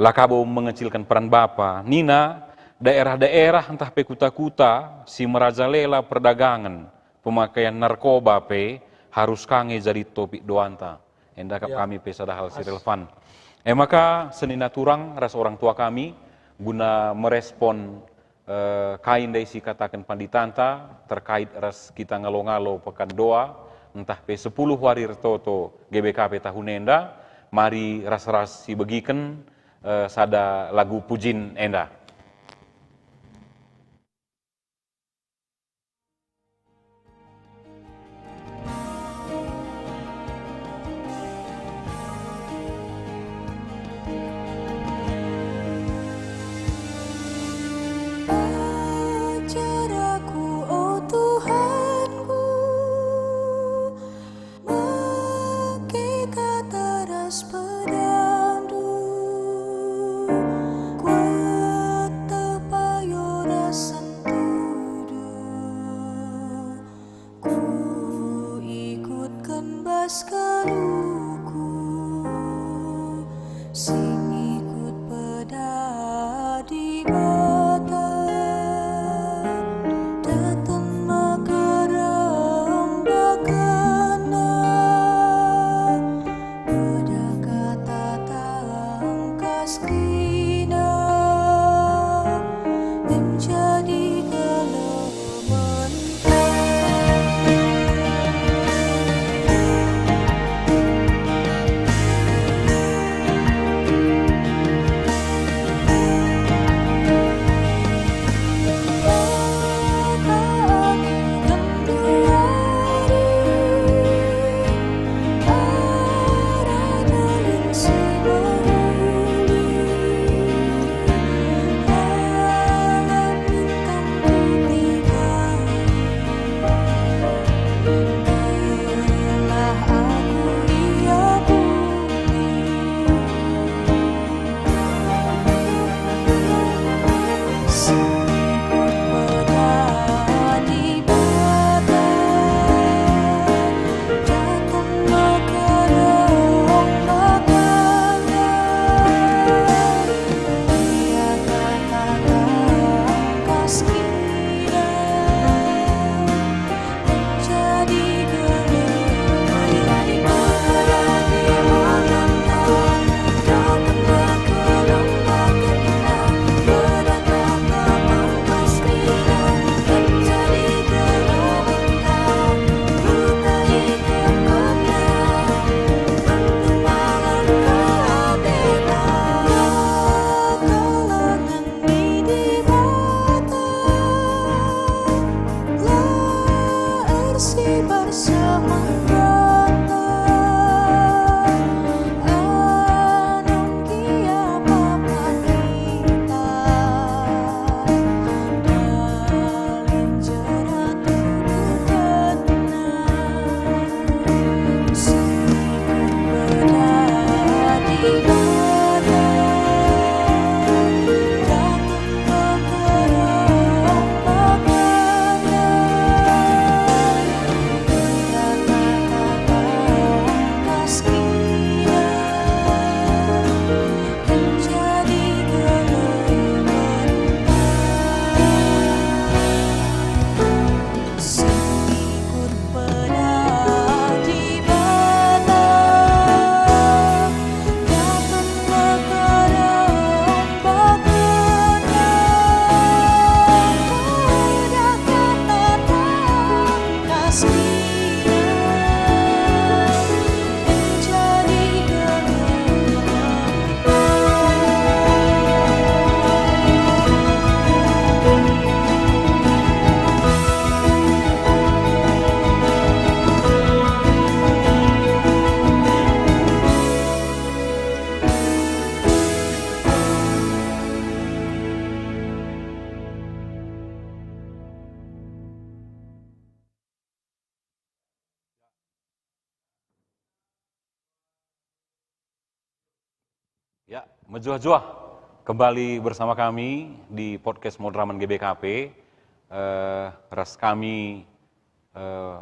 La kabo mengecilkan peran bapa. Nina, daerah-daerah ntah pe kuta-kuta si merajalela perdagangen, pemakaian narkoba pe harus ka nge jadi topik doanta. Enda kap, ya, kami pe sada hal si, as, relevan. E maka, senina turang ras orang tua kami, guna merespon, eh, kai ndai si kataken panditanta terkait ras kita ngalo-ngalo pekan doa, ntah pe sepuluh wari ertoto G B K P tahun enda, mari ras-ras sibegiken, eh, sada lagu pujin enda. Teruku si ngikut peda Dibata, datang mekerem bakena, peda kata tangkas kina, menjadi keleng. Ni Dibata la ersibar semangatna, anungkia Bapa kita, dalam jera tubuh tenang. Ya, mejuah-juah kembali bersama kami di podcast Moderamen G B K P. Eh, ras kami, eh,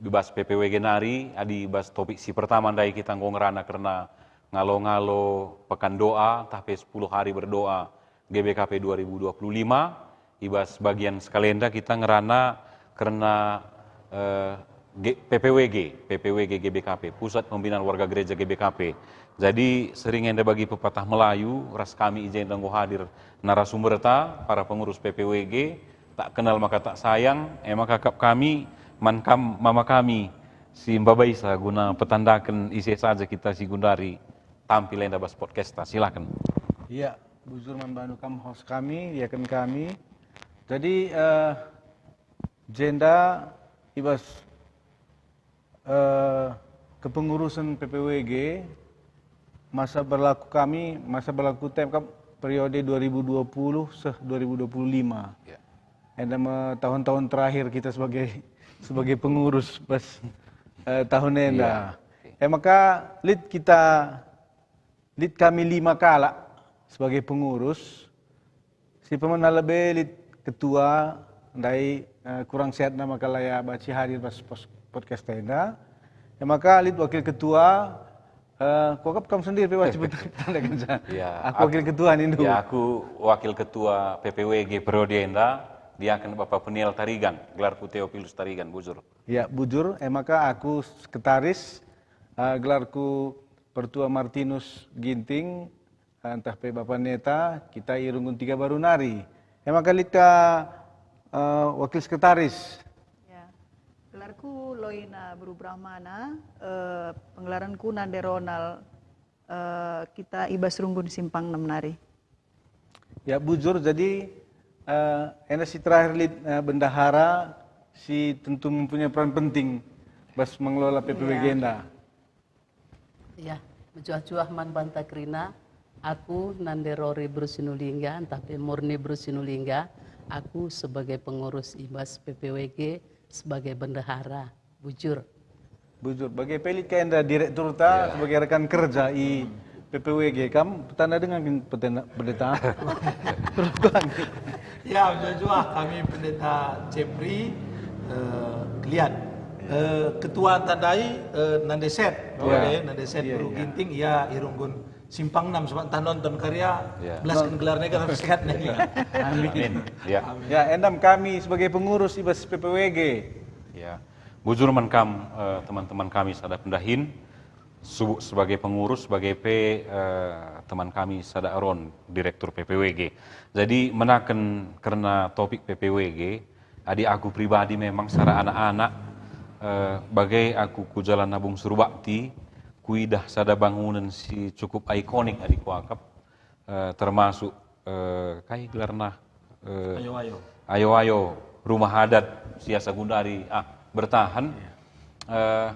di bas P P W G nari, adi bas topik si pertama ndai kita enggo ngerana kerna ngalo-ngalo pekan doa, ntah pe sepuluh hari berdoa G B K P dua ribu dua puluh lima. I bas bagian sekalenda kita ngerana kerna, eh, G-, P P W G, P P W G G B K P, Pusat Pembinaan Warga Gereja G B K P. Jadi, sering enda bagi pepatah Melayu, ras kami i jenda enggo hadir narasumberta, para pengurus P P W G, tak kenal maka tak sayang, e maka kap kami, man kam mama kami, si mbabaisa guna petandaken ise saja kita si gundari tampil enda bas podcasta. Silaken. Iya, bujur man bandu kam host kami, diaken kami. Jadi, eh, jenda i bas, eh, kepengurusen P P W G, masa berlaku kami, masa berlaku T M K periode dua ribu dua puluh seh dua ribu dua puluh lima. Ya. Enda me tahun-tahun terakhir kita sebagai, sebagai pengurus pas, eh, tahun enda. Iya. Oke. E maka lit kita, lit kami lima kalak sebagai pengurus. Si pemena lebe lit ketua, ndai, eh, kurang sehatna maka la ia banci hadir pas pos-, podcast enda. E maka lit wakil ketua, eh, kuakap kam sendiri pe wajib tandaken ja. Ya, aku wakil ketua nindu. Ya, aku wakil ketua P P W G periode enda, diaken Bapak Peniel Tarigan, gelarku Theophilus Tarigan, bujur. Ya, bujur, e maka aku sekretaris, eh, gelarku Pertua Martinus Ginting, eh, ntah pe Bapa Neta, kita i runggun tiga baru nari. E maka lit ka, eh, wakil sekretaris. Ya. Gelarku Loina Beru Brahmana, eh, pengelaranku Nande Ronald, eh, kita i bas runggun Simpang enem nari. Ya, bujur, jadi, eh, enda si terakhir lit, eh, bendahara si tentu mempunyai peran penting bas mengelola P P W G enda. Ya, mejuah-juah man banta kerina. Aku Nande Rori Beru Sinulingga, ntah pe Murni Beru Sinulingga. Aku sebagai pengurus i bas P P W G, sebagai bendahara. Bujur. Bujur. Bage pe lit ka enda direkturta sebagai rekan kerja i P P W G. Kam petanda dengan kin petenda-, pendeta? Terus kami. Ya, mejuah-juah kami Pendeta Jepri, eh, Kelian. Eh, ketua tandai, eh, Nande Set. Ketua, ya. Nande Set. Iya, Beru Ginting, ia i runggun Simpang enem, sebab ntah nonton karya, belasken gelarnya kan harus sehat nih. Amin. Ya. Ya, enda me kami sebagai pengurus i bas P P W G. Ya. Bujur man kam, eh, teman-teman kami sada pendahin, subuk sebagai pengurus, sebagai pe, eh, teman kami sada Aron, Direktur P P W G. Jadi, menaken kerna topik P P W G, adi aku pribadi memang secara anak-anak, eh, bage aku ku Jalan Nabung Surbakti, kuidah sada bangunen si cukup ikonik adi kuakap, eh, termasuk, eh, kai gelarna, eh, Ayo-ayo. Ayo-ayo, rumah adat si asa gundari, ah, bertahan. Iya. Eh,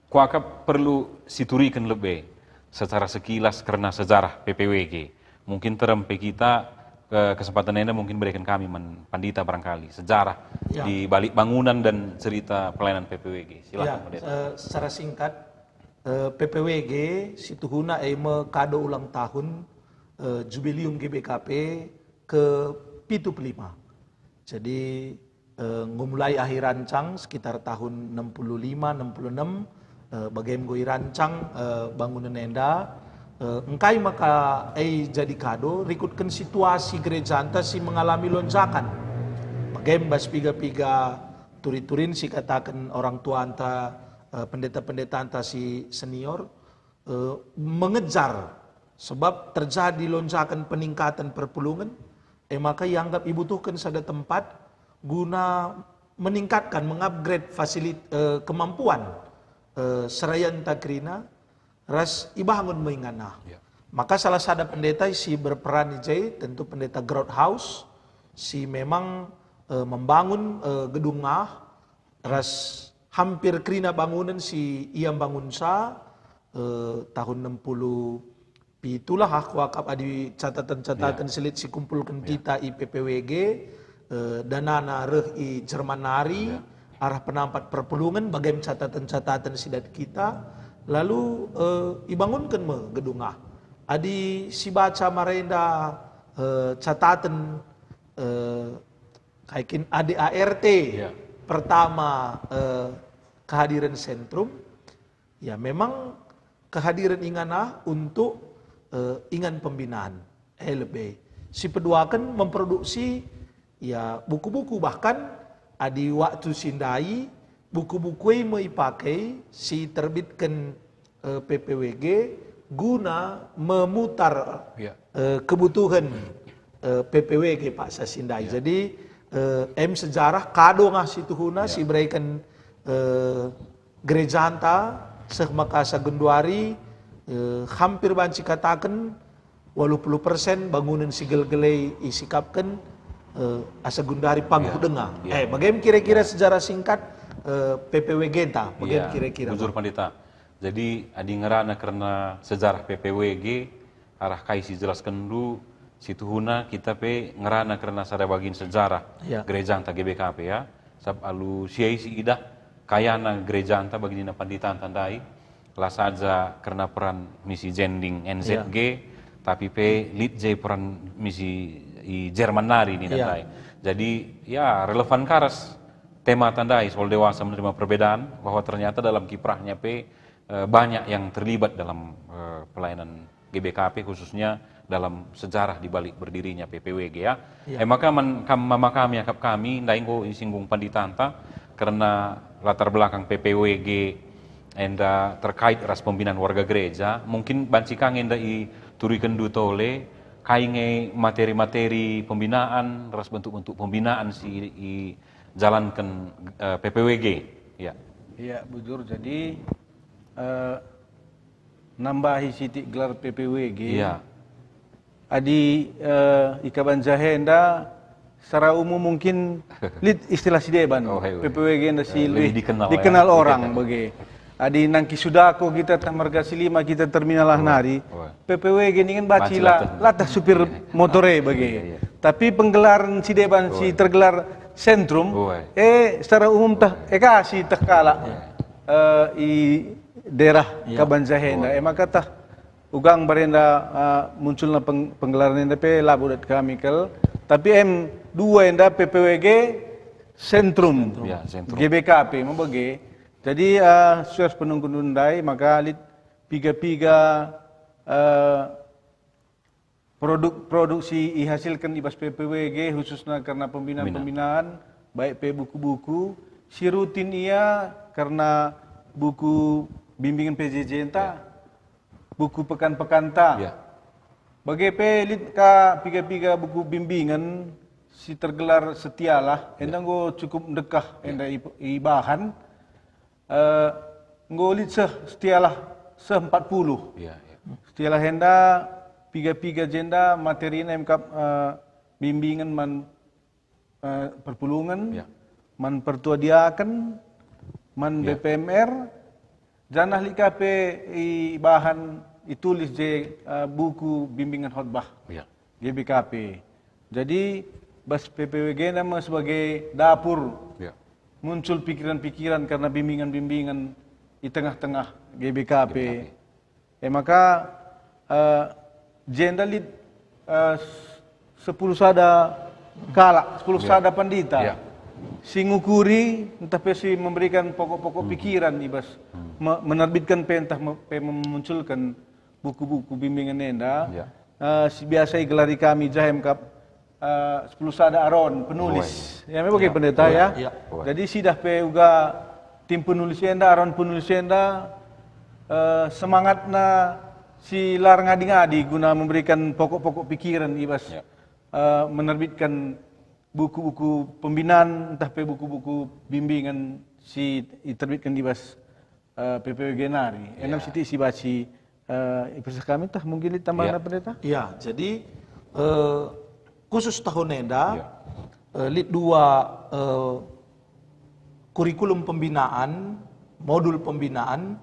kuakap perlu situriken lebe secara sekilas kerna sejarah P P W G. Mungkin terem pe kita, eh, kesempatan enda mungkin bereken kami man pandita barangkali sejarah di balik bangunan dan cerita pelayanan P P W G. Silakan, Pendeta. Eh, secara singkat, eh, P P W G situhuna e me kado ulang tahun, eh, Jubilium G B K P ke pitu puluh lima. Jadi, eh, enggo mulai ahi rancang sekitar tahun enam puluh lima, enam puluh enam, eh, bage enggo irancang, eh, bangunen enda, eh, engkai maka e jadi kado, rikutken situasi gerejanta si mengalami lonjakan. Bage bas piga-piga turi-turin si kataken orang tuanta, eh, pendeta-pendetanta si senior, eh, mengejar, sebab terjadi lonjakan peningkatan perpulungen, e maka ianggap ibutuhken sada tempat guna meningkatkan, mengupgrade fasilit-, eh, kemampuan, eh, serayanta kerina, ras ibangun me ingan ah. Ya. Maka salah sada pendeta si berperan i je tentu Pendeta Groothuis, si memang, eh, membangun, eh, gedung ah, ras hampir kerina bangunen si ia mbangunsa, eh, tahun enam puluh pitu lah, ah, kuakap adi catatan-catatan si lit si kumpulken kita i P P W G, eh, danana reh i Jerman nari, arah penampat perpulungen, bage me catatan-catatan si dat kita, lalu, eh, ibangunken me gedung ah. Adi sibaca marenda, eh, catatan, eh, kai kin A D A R T pertama, eh, kehadiran sentrum, ya memang kehadiran ingan ah untuk, eh, ingan pembinaan, eh, lebe. Si peduaken memproduksi, ya, buku-buku, bahkan adi waktu si ndai buku-buku e me ipake si terbitken, eh, P P W G guna memutar, eh, kebutuhan, eh, P P W G paksa si ndai. Ya. Jadi, eh, em sejarah kado ngah situhuna si bereken, eh, gerejanta seh maka asa genduari, eh, hampir banci kataken waluh puluh persen bangunen si gelgel e isikapken, eh, asa genduari paguh denga. Ya. Eh, bage me kira-kira sejarah singkat, eh, P P W G enta, bage me kira-kira, bujur, Pak Pendeta. Jadi, adi ngerana kerna sejarah P P W G, arah kai si jelaskenndu, situhuna kita pe ngerana kerna sada bagin sejarah gerejanta G B K P, ya. Sabap alu si e si idah kayana gerejanta bagi nina panditanta ndai, la saja kerna peran misi jending N Z G, tapi pe lit je peran misi i Jerman nari nina ndai. Jadi, ya, relevan ka ras tema tandai soal dewasa menerima perbedaan, bahwa ternyata dalam kiprahnya pe, eh, banyak yang terlibat dalam, eh, pelayanan G B K P, khususnya dalam sejarah di balik berdirinya P P W G, ya. Ya. Eh, maka man, kam, mama kami, akap kami, ndai enggo isinggung panditanta, kerna latar belakang P P W G enda terkait ras pembinaan warga gereja, mungkin banci ka nge enda iturikenndu tole, kai nge materi-materi pembinaan, ras bentuk-bentuk pembinaan si ijalanken, eh, P P W G. Ya. Iya, bujur. Jadi, eh, nambahi sitik gelar P P W G. Iya. Adi, eh, i Kabanjahe enda secara umum mungkin lit istilah si deban. Oh, iya, iya. P P W G enda si Eh, lebih lebih dikenal, ya. dikenal orang Dikenal. bage. Adi nangki Sudako kita tah Marga Silima kita terminal lah Oh, nari. oh. P P W G ningen Baci baci la, latah. latah supir Iya. motor e bage. Iya, iya. Tapi penggelaran si deban si Oh, iya. tergelar Sentrum, Oh, iya. eh, secara umum tah, eh, ka si tah kalak, Iya. eh, i daerah Iya. Kabanjahe enda. Oh, iya. Eh, maka tah ugang barenda, eh, munculna peng-, penggelaran enda pe labo dat kami kal. Tapi em dua enda P P W G Sentrum, Sentrum. Ya, Sentrum. G B K P me bage. Jadi, eh, suas penungkun ndai maka lit piga-piga, eh, produk-produk si ihasilken i bas P P W G, khususna kerna pembinaan-pembinaan, baik pe buku-buku, si rutin ia kerna buku bimbingan P J J enta, Ya. buku pekan-pekanta. Ya. Bage pe lit ka piga-piga buku bimbingan si tergelar Setialah, Ya. enda enggo cukup ndekah Ya. enda i-, ibahan. Eh, enggo lit seh Setialah seh empat puluh. Ya, ya. Setialah enda piga-piga jenda materina emkap, eh, bimbingan man, eh, perpulungen, Ya. man pertua diaken, man Ya. B P M R, janah lit ka pe ibahan itulis je, eh, buku bimbingan khotbah. Ya. G B K P. Jadi, bas P P W G enda me sebagai dapur Ya. muncul pikiran-pikiran kerna bimbingan-bimbingan i tengah-tengah G B K P. G B K P. E maka, eh, jenda lit, eh, s-, sepuluh sada kalak, sepuluh Ya. sada pandita Ya. si ngukuri, ntah pe si memberikan pokok-pokok Mhm. pikiran i bas Mhm. me-, menerbitkan pe ntah me-, pe memunculkan buku-buku bimbingan enda, Ya. eh, si biasa igelari kami Jahem Cup, eh, sepuluh sada Aron penulis. Uwai. Ya, memang bagi Ya. pendeta, Uwai. ya. Ya. Uwai. Jadi sidah pe uga tim penulis enda, Aron penulis enda, eh, semangatna si lar ngadi-ngadi guna memberikan pokok-pokok pikiran i bas, Ya. eh, menerbitkan buku-buku pembinaan, ntah pe buku-buku bimbingan si iterbitkan i bas, eh, P P W G nari. Enam Ya. sitik si baci, eh, iperseh kami tah mungkin lit tambahna Ya. pendeta? Ya, jadi, eh, khusus tahun enda, Ya. eh, lit dua, eh, kurikulum pembinaan, modul pembinaan,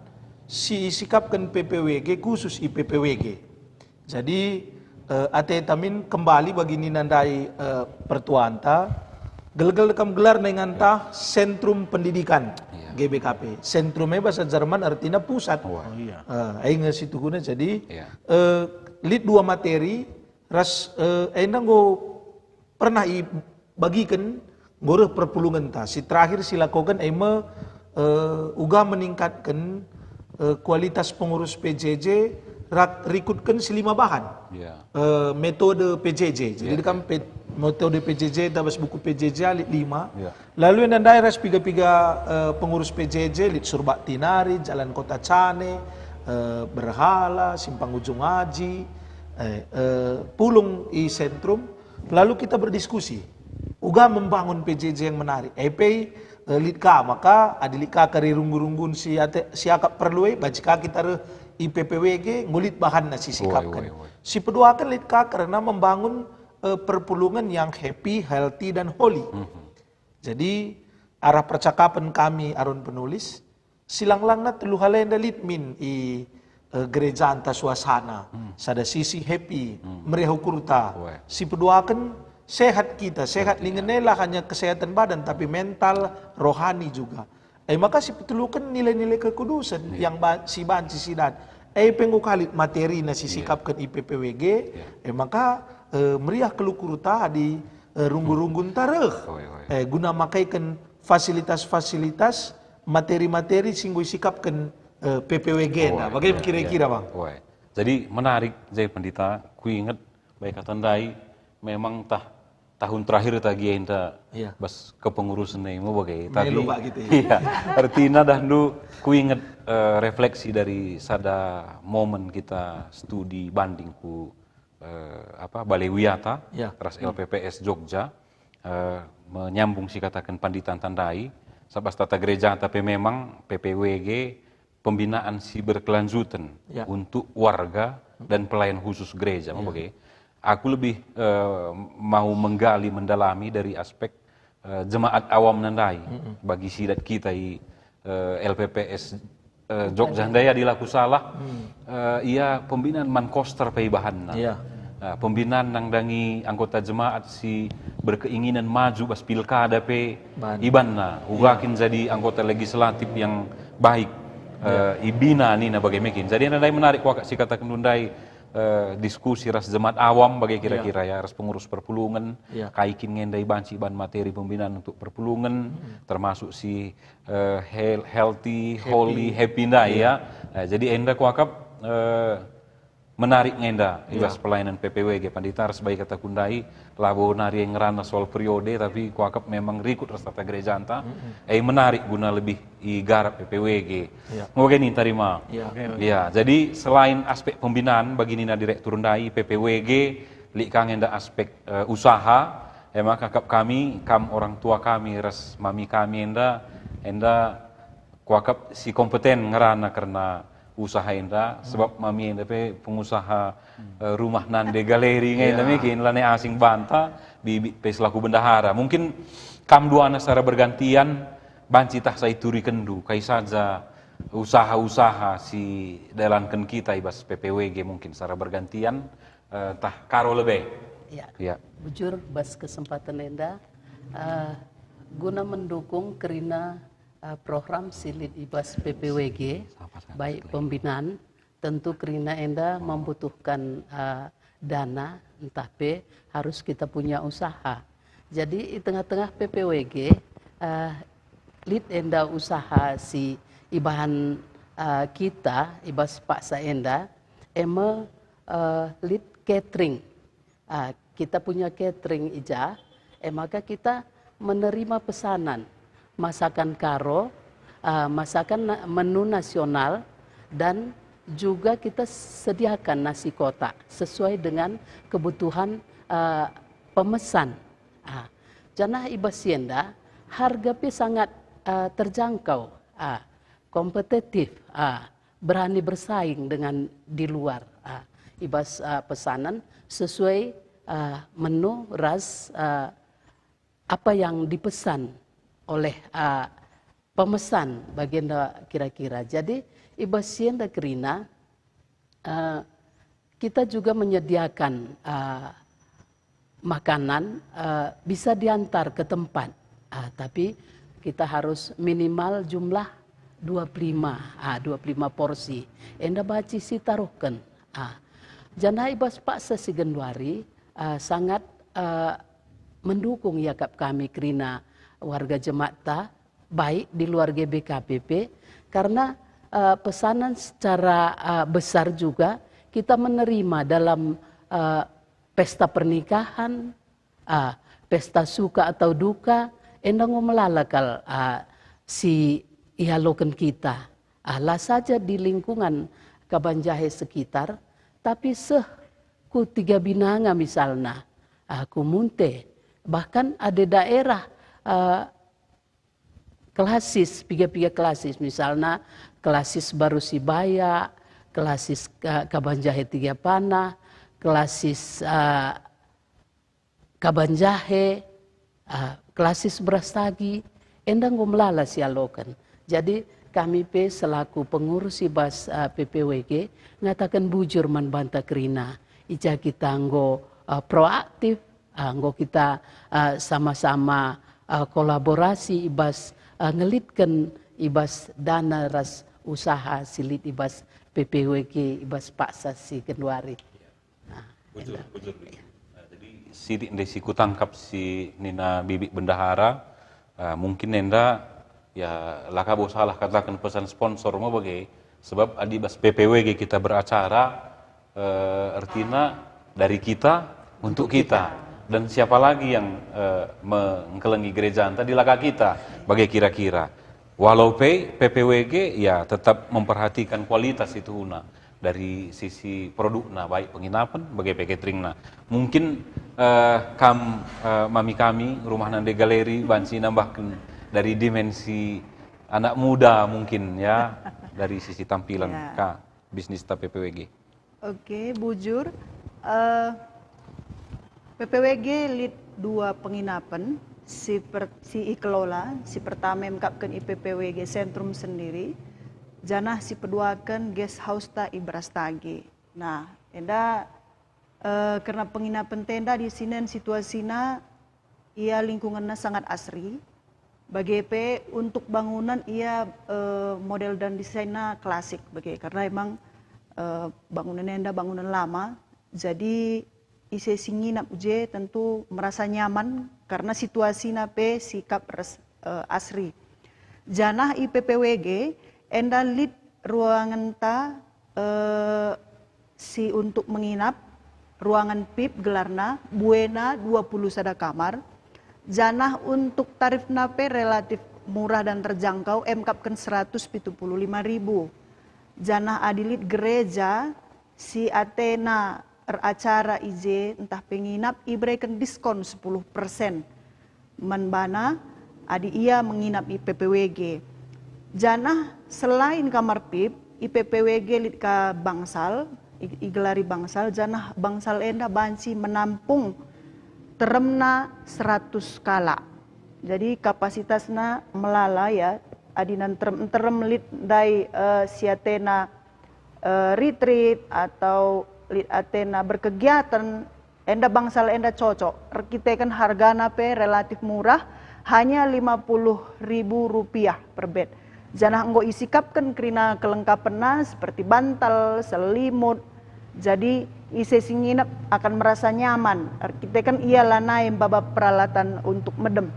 si isikapken P P W G khusus i P P W G. Jadi, eh, ateta min kembali bagi nina ndai, eh, pertuanta, gelgel kam gelar nenganta Sentrum Pendidikan Ya. G B K P. Sentrum e bahasa Jerman artina pusat. Wah. Oh, iya. Eh, ai nge situhuna jadi, Ya. eh, lit dua materi, ras, eh, enda enggo pernah ibagiken, enggo reh perpulungenta. Si terakhir si lakoken e me, eh, uga meningkatken, eh, kualitas pengurus P J J, rak-, rikutken si lima bahan. Ya. Eh, metode P J J. Jadi Ya, dekam ya. pe-, metode P J J, tabas buku P J J alit lima. Ya. Lalu enda ndai ras piga-piga, eh, pengurus P J J, lit Surbakti nari, Jalan Kota Cane, eh, Berhala, Simpang Ujung Aji, eh, eh, pulung i Sentrum. Lalu kita berdiskusi, uga membangun P J J yang menarik. E pe, eh, lit ka maka, adi lit ka kari runggu-runggun si ate-, si akap perlu e, banci ka kita reh i P P W G, enggo lit bahanna si Woi, sikapken. woi, woi. Si peduaken lit ka kerna membangun, eh, perpulungen yang happy, healthy, dan holy. Mhm. Jadi, arah percakapen kami Aron penulis, silang-langna telu hal enda lit min i, eh, gerejanta suasana. Hmm. Sada sisi happy, Hmm. meriah ukurta. Weh. Si peduaken, sehat kita. Sehat Sehat, lingen iya. e la hanya kesehatan badan, tapi mental, rohani juga. E maka si peteluken nilai-nilai kekudusen Iya. yang ba-, si banci sidat. E pe enggo ka lit materina si Iya. sikapken i P P W G. Iya. E maka, eh, meriah kal ukurta adi, eh, runggu-runggunta reh. Oi, oi. Eh, guna makaiken fasilitas-fasilitas, materi-materi si enggo isikapken, eh, P P W G enda. Wah, bage iya, kira-kira, iya. Bang? Wah. Jadi menarik, Jai Pendeta, kuinget, baik kata ndai, memang tah tahun terakhir tah gia enda Iya. bas kepengurusen e me bage. Tapi, Melo, Pak, gitu, ya. Iya, artina dahndu kuinget, eh, refleksi dari sada momen kita studi banding ku, eh, apa, Balai Wiata Iya. ras Hmm. L P P S Jogja, eh, menyambung si kataken Pandita ndai, sabas tata gereja, tapi memang P P W G pembinaan si berkelanjutan Ya. untuk warga dan pelayan khusus gereja, Ya. bage. Aku lebih, eh, mau menggali, mendalami dari aspek, eh, jemaat awam ndai. Mm-mm. Bagi sidat kita i, eh, L P P S, eh, Jogja Bukan. ndai, adi la kusalah, Hmm. eh, ia pembinaan man koster pe ibahanna. Iya. Nah, pembinaan nandangi anggota jemaat si berkeinginan maju bas pilkada pe Ban. ibanna. Uga Iya. kin jadi anggota legislatif yang baik, Iya. eh, ibina nina bage me kin. Jadi ndai menarik kuakap si kataken ndai, eh, diskusi ras jemaat awam bage kira-kira Iya. ya, ras pengurus perpulungen, Iya. kai kin nge ndai banci iban materi pembinaan untuk perpulungen, Mm-mm. termasuk si, eh, hel-, healthy, Happy. holy, happy ndai Iya. ya. Nah, jadi enda kuakap, eh, menarik nge enda i bas Iya. pelayanan P P W G, Pandita, ras bagi kataku ndai, labo nari ngerana soal periode, tapi kuakap memang rikut ras tata gerejanta, Mm-mm. eh, menarik guna lebih igarap P P W G. Iya. Ngoge nin tarima. Iya. Oke, oke. Iya, jadi selain aspek pembinaan bagi nina direktur ndai, P P W G, lit ka nge enda aspek, eh, usaha, e maka akap kami, kam orang tua kami ras mami kami enda, enda kuakap si kompeten ngerana kerna usaha enda, Hmm. sebab mami enda pe pengusaha, Hmm. eh, rumah nande galeri nge enda Iya. me kin, lanai asing banta, Bibit pe selaku bendahara. Mungkin kam duana secara bergantian banci tah sa iturikenndu kai saja usaha-usaha si dalanken kita i bas P P W G mungkin secara bergantian, eh, tah Karo lebe. Ya. Ya. Bujur bas kesempatan enda, eh, guna mendukung kerina, eh, program si lit i bas P P W G, Sapa sekarang baik sekali? Pembinaan, tentu kerina enda Oh. membutuhkan, eh, dana, ntah pe harus kita punya usaha. Jadi, i tengah-tengah P P W G, eh, lit enda usaha si ibahan, eh, kita, i bas paksa enda, e me, eh, lit catering. Ah, kita punya catering i ja, e maka kita menerima pesanan masakan Karo, ah, masakan na-, menu nasional, dan juga kita sediakan nasi kotak sesuai dengan kebutuhan, ah, pemesan. Ah, janah i bas si enda harga pe sangat, ah, terjangkau, ah, kompetitif, ah, berani bersaing dengan di luar, ah, i bas, ah, pesanan sesuai, ah, menu ras, ah, apa yang dipesan oleh, ah, pemesan bagenda kira-kira. Jadi, i bas si enda kerina, eh, kita juga menyediakan, eh, makanan, eh, bisa diantar ke tempat. Ah, tapi kita harus minimal jumlah dua puluh lima, ah, dua puluh lima porsi. Enda banci sitaruhken. Ah, janah i bas paksa si genduari, ah, sangat, eh, mendukung iakap kami kerina warga jemaat ta, baik di luar G B K P P, karena, eh, pesanan secara, eh, besar juga kita menerima dalam, eh, pesta pernikahan, ah, pesta suka atau duka, enda enggo melala kal, ah, si ialoken kita. Ah, la saja di lingkungan Kabanjahe sekitar, tapi seh ku Tiga Binanga misalna, ah, ku Munte, bahkan ada daerah, ah, klasis, piga-piga klasis, misalna klasis Baru Sibaya, klasis Ka-, Kabanjahe Tiga Panah, klasis, ah, Kabanjahe, ah, klasis Brastagi, enda enggo melala sialoken. Jadi, kami pe selaku pengurus i bas, ah, P P W G ngataken bujur man banta kerina, i ja kita enggo, ah, proaktif, ah, enggo kita, ah, sama-sama, ah, kolaborasi i bas, ah, ngelitken i bas dana ras usaha si lit i bas P P W G i bas paksa si genduari. Nah, Bujur, enda. Bujur, Bibit. Nah, jadi sitik ndai si kutangkap si nina Bibit Bendahara, Ah, mungkin enda, ya, la ka bo salah kataken pesan sponsor mo bage, sebab adi bas P P W G kita beracara, eh, ertina dari kita untuk kita. Dan siapa lagi yang, eh, mengkelengi gerejanta di laka kita, bage kira-kira. Walau pe P P W G, ya, tetap memperhatikan kualitas situhuna dari sisi produkna, baik penginapen, bage pe cateringna. Mungkin, eh, kam, eh, mami kami, rumah nande galeri, banci nambahken dari dimensi anak muda mungkin, ya, dari sisi tampilan Ya. ka bisnis ta P P W G. Oke, bujur. Eh, P P W G lit dua penginapen si per, si ikelola, si pertama emkapken i P P W G Sentrum sendiri, janah si peduaken guest house ta i Brastagi. Nah, enda, eh, kerna penginapen tenda di sinen situasina ia lingkunganna sangat asri. Bage pe untuk bangunan ia, eh, model dan desainna klasik bage, karena emang, eh, bangunan enda bangunan lama. Jadi ise si nginap je tentu merasa nyaman karena situasina pe sikap res, eh, asri. Janah i P P W G enda lit ruangenta, eh, si untuk menginap, ruangan pip gelarna, buena dua puluh sada kamar, janah untuk tarifna pe relatif murah dan terjangkau, emkapken seratus pitu puluh lima ribu. Janah adi lit gereja si atena eracara i je ntah pe nginap, ibereken diskon sepuluh persen man bana adi ia menginap i P P W G. Janah selain kamar pip, i P P W G lit ka bangsal, i, igelari bangsal, janah bangsal enda banci menampung teremna seratus kalak. Jadi kapasitasna melala ya, adi nterem-nterem lit ndai, eh, si atena, eh, retreat atau lit atena berkegiatan, enda bangsal enda cocok. Erkiteken hargana pe relatif murah, hanya lima puluh ribu rupiah per bed. Janah enggo isikapken kerina kelengkapenna seperti bantal, selimut. Jadi ise si nginep akan merasa nyaman, erkiteken ia lanai maba peralatan untuk medem.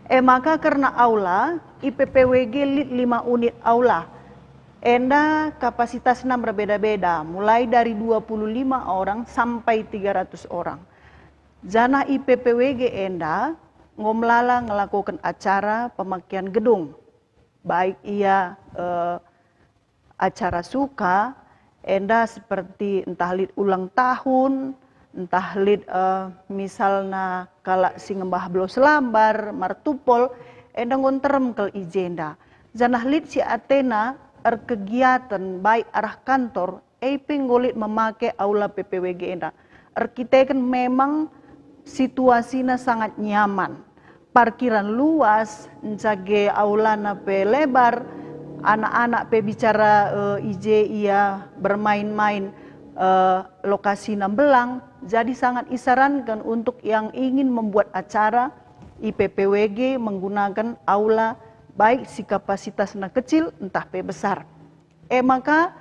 E maka kerna aula, i P P W G lit lima unit aula. Enda kapasitasna merbeda-beda, mulai dari dua puluh lima orang sampai tiga ratus orang. Janah i P P W G enda enggo melala ngelakoken acara pemakean gedung, baik ia, eh, acara suka, enda seperti ntah lit ulang tahun, ntah lit, eh, misalna kalak si ngembah belo selambar, martupol, enda enggo nterem kal i jenda. Janah lit si atena erkegiaten baik arah kantor, e pe enggo lit memake aula P P W G enda. Erkiteken memang situasina sangat nyaman. Parkiran luas, ncage aulana pe lebar, anak-anak pe bicara, eh, i je ia bermain-main, eh, lokasina mbelang. Jadi sangat isaranken untuk yang ingin membuat acara i P P W G menggunakan aula baik si kapasitasna kecil ntah pe besar. E maka,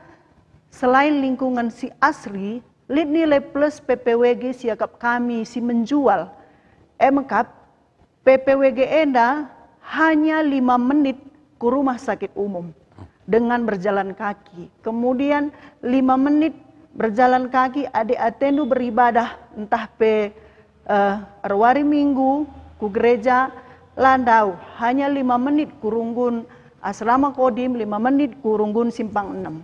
selain lingkungan si asri, lit nilai plus P P W G siakap kami si menjual. E mekap, P P W G enda hanya lima menit ku rumah sakit umum dengan berjalan kaki. Kemudian lima menit berjalan kaki adi atendu beribadah ntah pe, eh, erwari Minggu ku gereja, la ndauh, hanya lima menit ku runggun asrama Kodim, lima menit ku runggun simpang enem.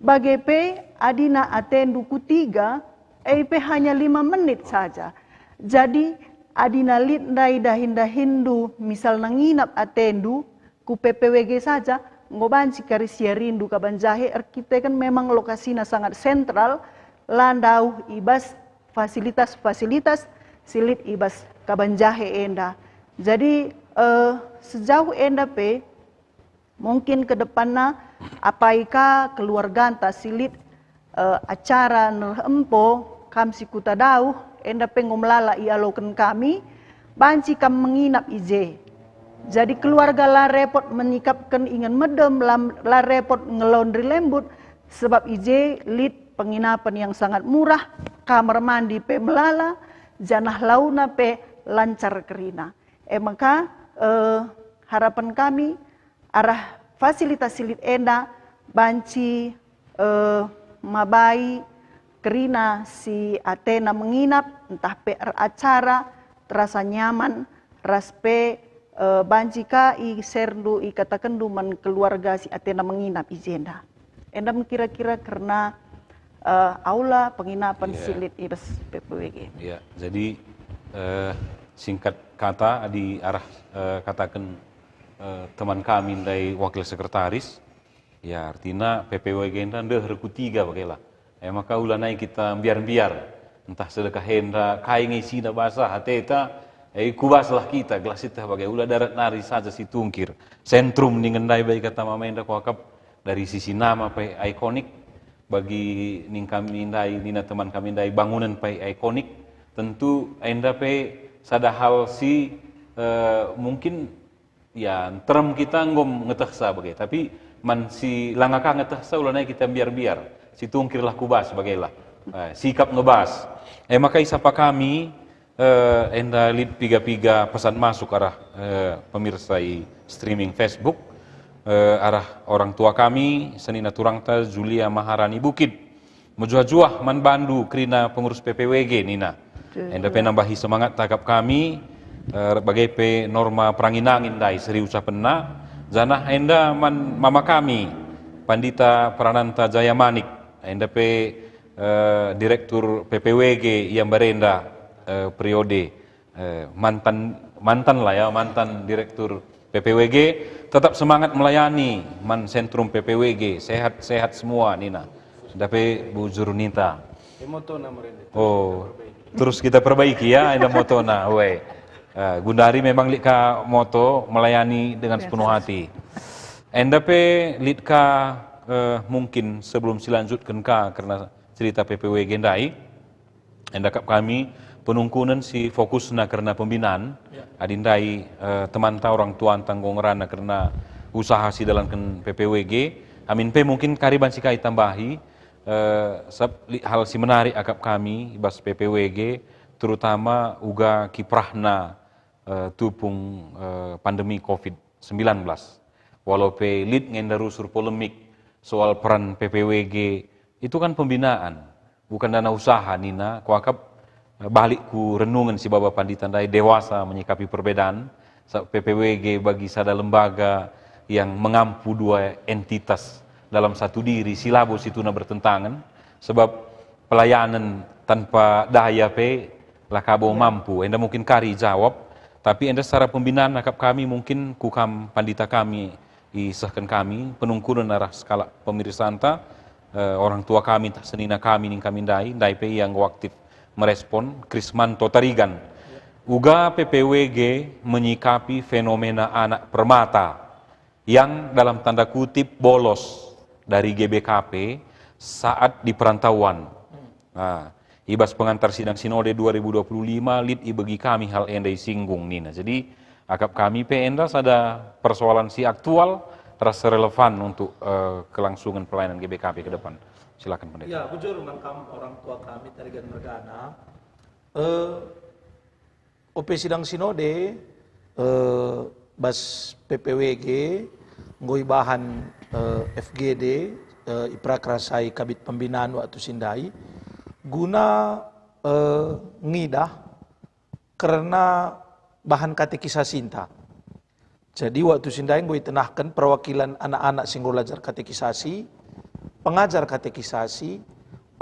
Bage pe adina atendu ku tiga, e pe hanya lima menit saja. Jadi adina lit ndai dahin-dahinndu, misalna nginap atendu ku P P W G saja, enggo banci kari si iarindu Kabanjahe erkiteken memang lokasina sangat sentral, la ndauh i bas fasilitas-fasilitas si lit i bas Kabanjahe enda. Jadi, eh, sejauh enda pe, mungkin ke depanna apai ka keluarganta si lit, eh, acara nereh empo, kam si kuta dauh, enda pe enggo melala ialoken kami, banci kam menginap i je. Jadi keluarga la repot menyikapken ingen medem, la, la repot ngelondri lembut, sebab i je lit penginapen yang sangat murah, kamar mandi pe melala, janah launa pe lancar kerina. E maka, eh, harapen kami arah fasilitas si lit enda banci, eh, mabai kerina si atena menginap, ntah pe eracara terasa nyaman, ras pe, eh, banci ka iserndu, ikatakenndu man keluarga si atena menginap i jenda. Enda me kira-kira kerna, eh, aula penginapan si lit i bas P P W G. Ya, jadi, eh, singkat kata, adi arah, eh, kataken, eh, teman kami ndai wakil sekretaris, ya, artina P P W G enda ndeher ku tiga bagela. E maka ulanai kita mbiar-mbiar, ntah sedekah enda, kai nge isina basa ateta, e, kubaslah kita, gelah sieteh bage, ula darat nari saja si tungkir. Sentrum ningen ndai bagi kata mama enda kuakap, dari sisi nama pe ikonik, bagi ning kami ndai, nina teman kami ndai, bangunan pe ikonik, tentu enda pe sada hal si, eh, mungkin, ya, nterem kita enggo ngetehsa bage, tapi man si langa ka ngetehsa ulanai kita mbiar-mbiar, si tungkirlah kubas bagela, eh, sikap ngebas. E maka isapa kami, eh, enda lit piga-piga pesan masuk arah, eh, pemirsa i streaming Facebook, eh, arah orang tua kami, senina turangta Julia Maharani Bukit. Mejuah-juah man bandu kerina pengurus P P W G, nina. Betul. Enda pe nambahi semangat takap kami, eh, bage pe Norma Perangin-angin ndai serius ucapenna, janah enda man mama kami, Pandita Prananta Jaya Manik, enda pe, eh, Direktur P P W G ia mbarenda, eh, periode. Eh, mantan, mantan lah ya, mantan Direktur P P W G, tetap semangat melayani man Sentrum P P W G, sehat-sehat semua, nina. Enda pe bujur ninta. E, motona merende. Oh, terus kita perbaiki ya, enda motona, we. Eh, gundari memang lit ka moto melayani dengan sepenuh hati. Enda pe lit ka, eh, mungkin sebelum silanjutken ka kerna cerita P P W G ndai. Enda kap kami penungkunen si fokusna kerna pembinaan, ya, adi ndai, eh, temanta orang tuanta enggo ngerana kerna usaha si dalanken P P W G. Amin pe mungkin kari banci kai tambahi, eh, sab-, li-, hal si menarik akap kami i bas P P W G, terutama uga kiprahna, eh, tupung, eh, pandemi covid sembilan belas. Walau pe lit nge enda rusur polemik soal peran P P W G, itu kan pembinaan, bukan dana usaha, nina. Kuakap, eh, balik ku renungen si baba pandita ndai, dewasa menyikapi perbedaan, sa-, P P W G bagi sada lembaga yang mengampu dua entitas dalam satu diri si labo situhuna bertentangan, sebab pelayanan tanpa daya pe la kabo mampu. Enda mungkin kari jawab, tapi enda secara pembinaan akap kami mungkin ku kam pandita kami, isehken kami penungkunen arah sekalak pemirsanta, eh, orang tua kami ntah senina kami ning kami ndai, ndai pe ia enggo aktif merespon, Krismanto Tarigan. Uga P P W G menyikapi fenomena anak permata yang dalam tanda kutip bolos dari G B K P saat di perantauan. Nah, i bas pengantar sidang sinode dua ribu dua puluh lima lit ibegi kami hal enda isinggung, nina. Jadi, akap kami pe enda sada persoalan si aktual ras relevan untuk, eh, kelangsungan pelayanan G B K P ke depan. Silakan, Pendeta. Ya, bujur man kam orang tua kami Tarigan mergana. Eh, Ope sidang sinode, eh, bas P P W G, enggo ibahan, eh, F G D, eh, iperakrasai Kabid Pembinaan waktu si ndai, guna, eh, ngidah kerna bahan katekisasinta. Jadi, waktu si ndai enggo itenahken perwakilan anak-anak si enggo belajar katekisasi, pengajar katekisasi,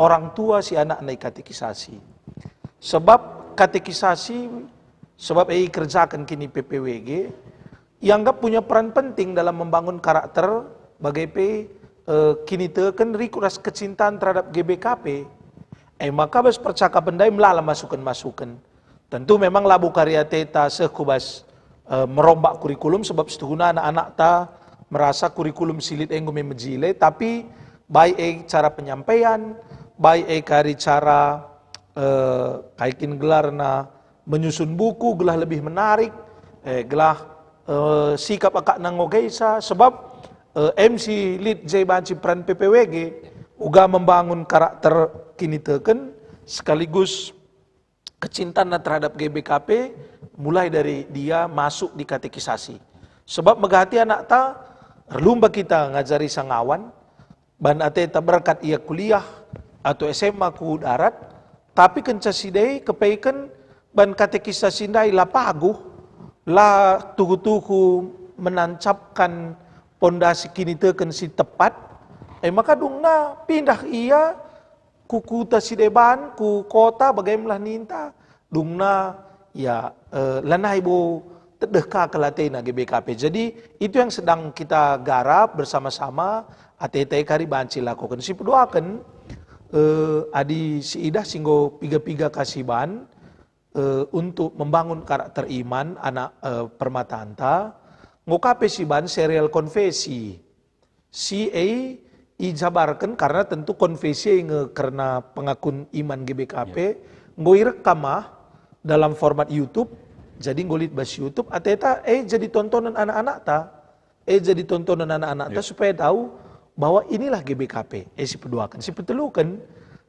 orang tua si anakna ikatekisasi. Sebab katekisasi, sebab e ikerjaken kini P P W G, ianggap punya peran penting dalam membangun karakter bage pe, eh, kiniteken rikut ras kecintaan terhadap G B K P. E maka bas percakapen ndai melala masuken-masuken. Tentu memang labo kari ateta seh ku bas, eh, merombak kurikulum, sebab situhuna anak-anakta merasa kurikulum si lit enggo me mejile, tapi baik e cara penyampaian, baik e kari cara, eh, kai kin gelarna, menyusun buku gelah lebih menarik, eh, gelah, eh, sikap akapna ngogeisa, sebab, eh, M C lit je banci peran P P W G uga membangun karakter kiniteken sekaligus kecintaanna terhadap G B K P mulai dari dia masuk di katekisasi. Sebab megati anakta, erlumba kita ngajari sangawan, ban ateta berkat ia kuliah atau S M A ku darat, tapi kenca si dei kepeken ban katekisasi ndai la paguh, la tuhu-tuhu menancapkan pondasi kiniteken si tepat, e maka dungna pindah ia ku kuta si deban, ku kota, bage me lah ninta, dungna, ya, eh, lanai bo tedeh ka kal atena G B K P. Jadi, itu yang sedang kita garap bersama-sama, ateta e kari banci lakoken. Si peduaken, eh, adi si idah si enggo piga-piga ka si ban, eh, untuk membangun karakter iman anak, eh, permatanta, enggo ka pe si ban serial konfesi. Si e ijabarken karena tentu konfesi e nge kerna pengakun iman G B K P, Ya. enggo irekam ah dalam format YouTube, jadi enggo lit bas YouTube, ateta e jadi tontonen anak-anakta, e jadi tontonen anak-anakta Ya. supaya tahu bahwa inilah G B K P, e si peduaken. Si peteluken,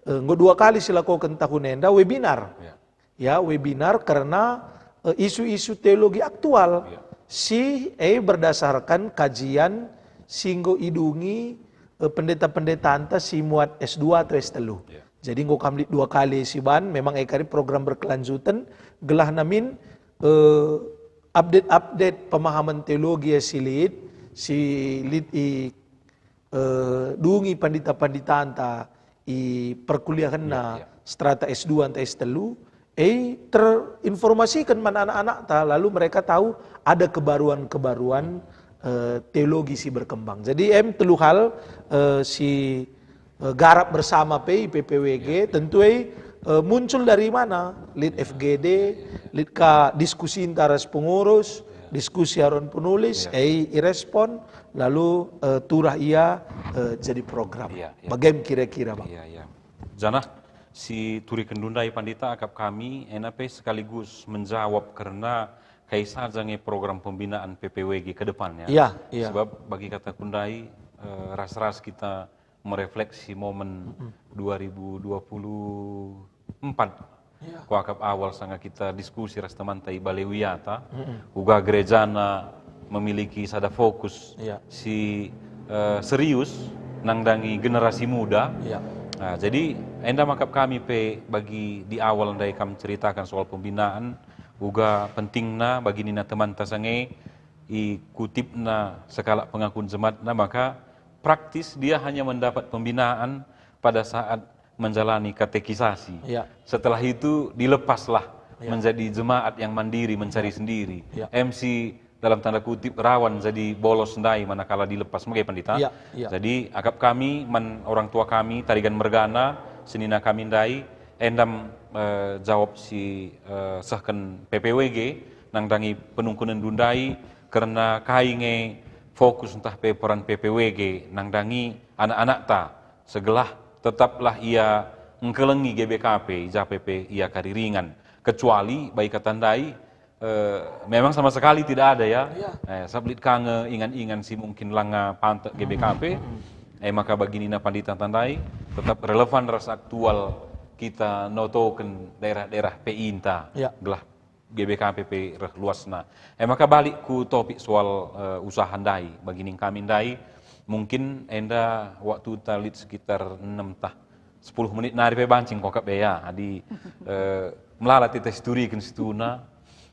eh, enggo dua kali silakoken tahun enda webinar. Ya. Ya, webinar kerna, eh, isu-isu teologi aktual. Ya. Si e berdasarkan kajian si enggo idungi, eh, pendeta-pendetanta si muat S dua atau S telu. Ya. Jadi enggo kam lit dua kali si ban, memang e kari program berkelanjutan, gelah namin, eh, update-update pemahaman teologi si lit, si lit i eh, dungi pandita-panditanta i perkuliahenna Ya, ya. strata S dua ntah S telu, e terinformasiken man anak-anakta, lalu mereka tahu ada kebaruan-kebaruan, eh, teologi si berkembang. Jadi, em telu hal, eh, si, eh, garap bersama pe i P P W G, Ya, ya. tentu e, eh, muncul dari mana? Lit Ya, F G D, ya, ya, ya. lit ka diskusi antara pengurus, Ya. diskusi aron penulis, Ya. e irespon, lalu, eh, turah ia, eh, jadi program. Iya, iya. Bagem kira-kira, Bang. Iya, iya. Janah si turiken ndai Pandita akap kami, ena pe sekaligus menjawab kerna kai saja nge program pembinaan P P W G ke depannya. Iya, iya. Sebab bagi kataku ndai, eh, ras-ras kita merefleksi momen Mm-mm. dua ribu dua puluh empat. Iya. Kuakap awal sanga kita diskusi ras temanta i Bale Wiata, Mm-mm. uga gerejana memiliki sada fokus Iya. si, eh, serius nandangi generasi muda. Iya. Nah, jadi enda makap kami pe bagi di awal ndai kam ceritakan soal pembinaan, uga pentingna bagi nina temanta sange, ikutipna sekalak pengakun jemaatna, maka praktis dia hanya mendapat pembinaan pada saat menjalani katekisasi. Ya. Setelah itu dilepaslah Ya. menjadi jemaat yang mandiri, mencari Ya. sendiri. Ya. M C dalam tanda kutip rawan jadi bolos ndai manakala dilepas, megai Pendeta. Ya, ya. Jadi akap kami man orang tua kami, Tarigan mergana, senina kami ndai, endam, eh, jawab si, eh, sehken P P W G, nandangi penungkunen ndai, kerna kai nge fokus ntah pe peran P P W G nandangi anak-anakta, segelah tetaplah ia engkelengi G B K P, i ja pe pe ia kari ringan. Kecuali bagi kata ndai, eh, memang sama sekali tidak ada ya. Iya. Eh, sabab lit ka nge ingan-ingan si mungkin langa pantek G B K P, Mm-mm. eh, maka bagi nina Pandita tandai tetap relevan ras aktual kita notoken daerah-daerah P I nta. Iya. Gelah G B K P pe reh luasna. Eh, maka balik ku topik soal, eh, usaha ndai, bagi ning kami ndai, mungkin enda waktu ta lit sekitar enam tah sepuluh menit nari pe banci kuakap ya. Adi, eh, melala titeh situriken situna,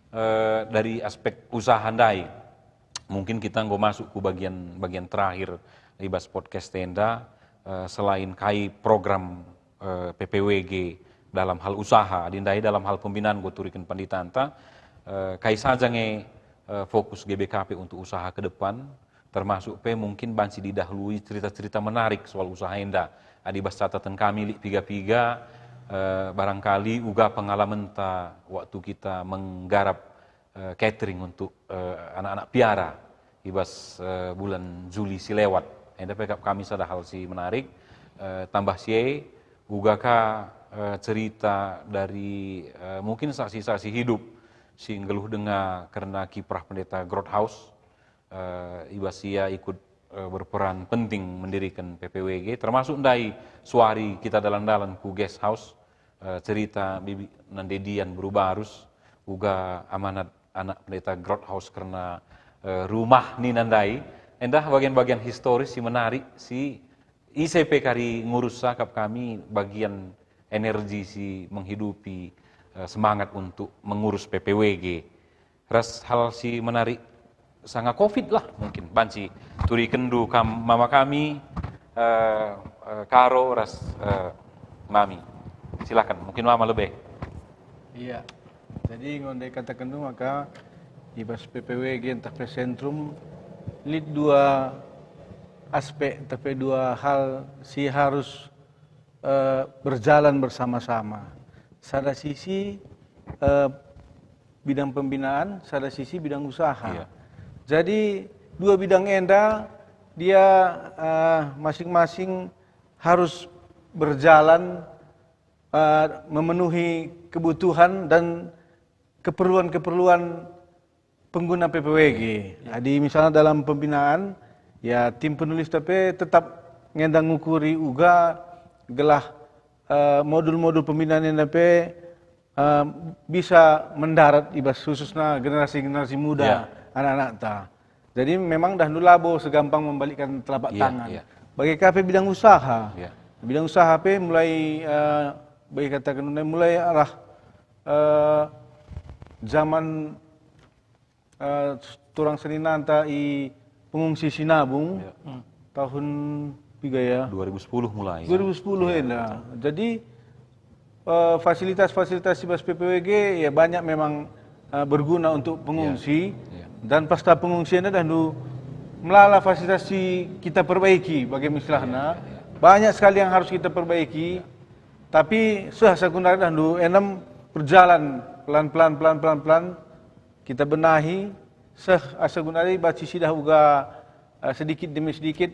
eh, dari aspek usaha ndai. Mungkin kita enggo masuk ku bagian, bagian terakhir i bas podcast enda, eh, selain kai program, eh, P P W G dalam hal usaha, adi ndai dalam hal pembinaan enggo turiken Panditanta, eh, kai saja nge, eh, fokus G B K P untuk usaha ke depan, termasuk pe mungkin banci didahului cerita-cerita menarik soal usaha enda. Adi bas catatan kami lit piga-piga, eh, barangkali uga pengalamenta waktu kita menggarap eh, catering untuk, eh, anak-anak piara i bas, eh, bulan Juli si lewat. Enda pe akap kami sada hal si menarik, eh, tambah si e, uga ka, eh, cerita dari, eh, mungkin saksi-saksi hidup si nggeluh denga kerna kiprah Pendeta Groothuis, eh, i bas ia ikut, eh, berperan penting mendiriken P P W G, termasuk ndai suari kita dalan-dalan ku guest house, eh, cerita bibi nande dian beru barus, uga amanat anak pendeta Groothuis kerna, eh, rumah nina ndai, endah bagian-bagian historis si menarik si ise pe kari ngurus akap kami bagian energi si menghidupi, eh, semangat untuk mengurus P P W G. Ras hal si menarik sanga covid lah mungkin banci turikenndu kam mama kami, eh, eh, Karo ras, eh, Mami. Silakan, mungkin mama lebe. Iya. Jadi enggo ndai katakendu maka i bas P P W G ntah pe sentrum lit dua aspek ntah pe dua hal si harus, eh, berjalan bersama-sama. Sada sisi, eh, bidang pembinaan, sada sisi bidang usaha. Iya. Jadi dua bidang enda dia, eh, masing-masing harus berjalan, eh, memenuhi kebutuhan dan keperluan-keperluan pengguna P P W G. Iya. Jadi misalnya dalam pembinaan, ya tim penulis tapi tetap ngenda ngukuri uga gelah, eh, modul-modul pembinaan enda pe, eh, bisa mendarat i bas khususna generasi-generasi muda, iya, anak-anak ta. Jadi memang dah dulu labo segampang membalikkan telapak, iya, tangan. Iya. Bagi ka pe bidang usaha. Iya. Bidang usaha pe mulai, eh, bagi katakan mulai arah, eh, zaman, eh, turang seninanta i pengungsi Sinabung, ya, hmm, tahun piga ya? Dua ribu sepuluh mulai, ya. Dua ribu sepuluh, ya, enda. Betul. Jadi, eh, fasilitas-fasilitas di bas P P W G ya banyak memang, eh, berguna untuk pengungsi. Ya, ya. Dan pasca pengungsi enda dah ndu melala fasilitas si kita perbaiki bagi misalnya. Ya, ya, ya. Banyak sekali yang harus kita perbaiki. Ya. Tapi seh asa guna dah ndu enem berjalan pelan-pelan, pelan-pelan, pelan. Kita benahi, seh asa guna banci sidah uga, eh, sedikit demi sedikit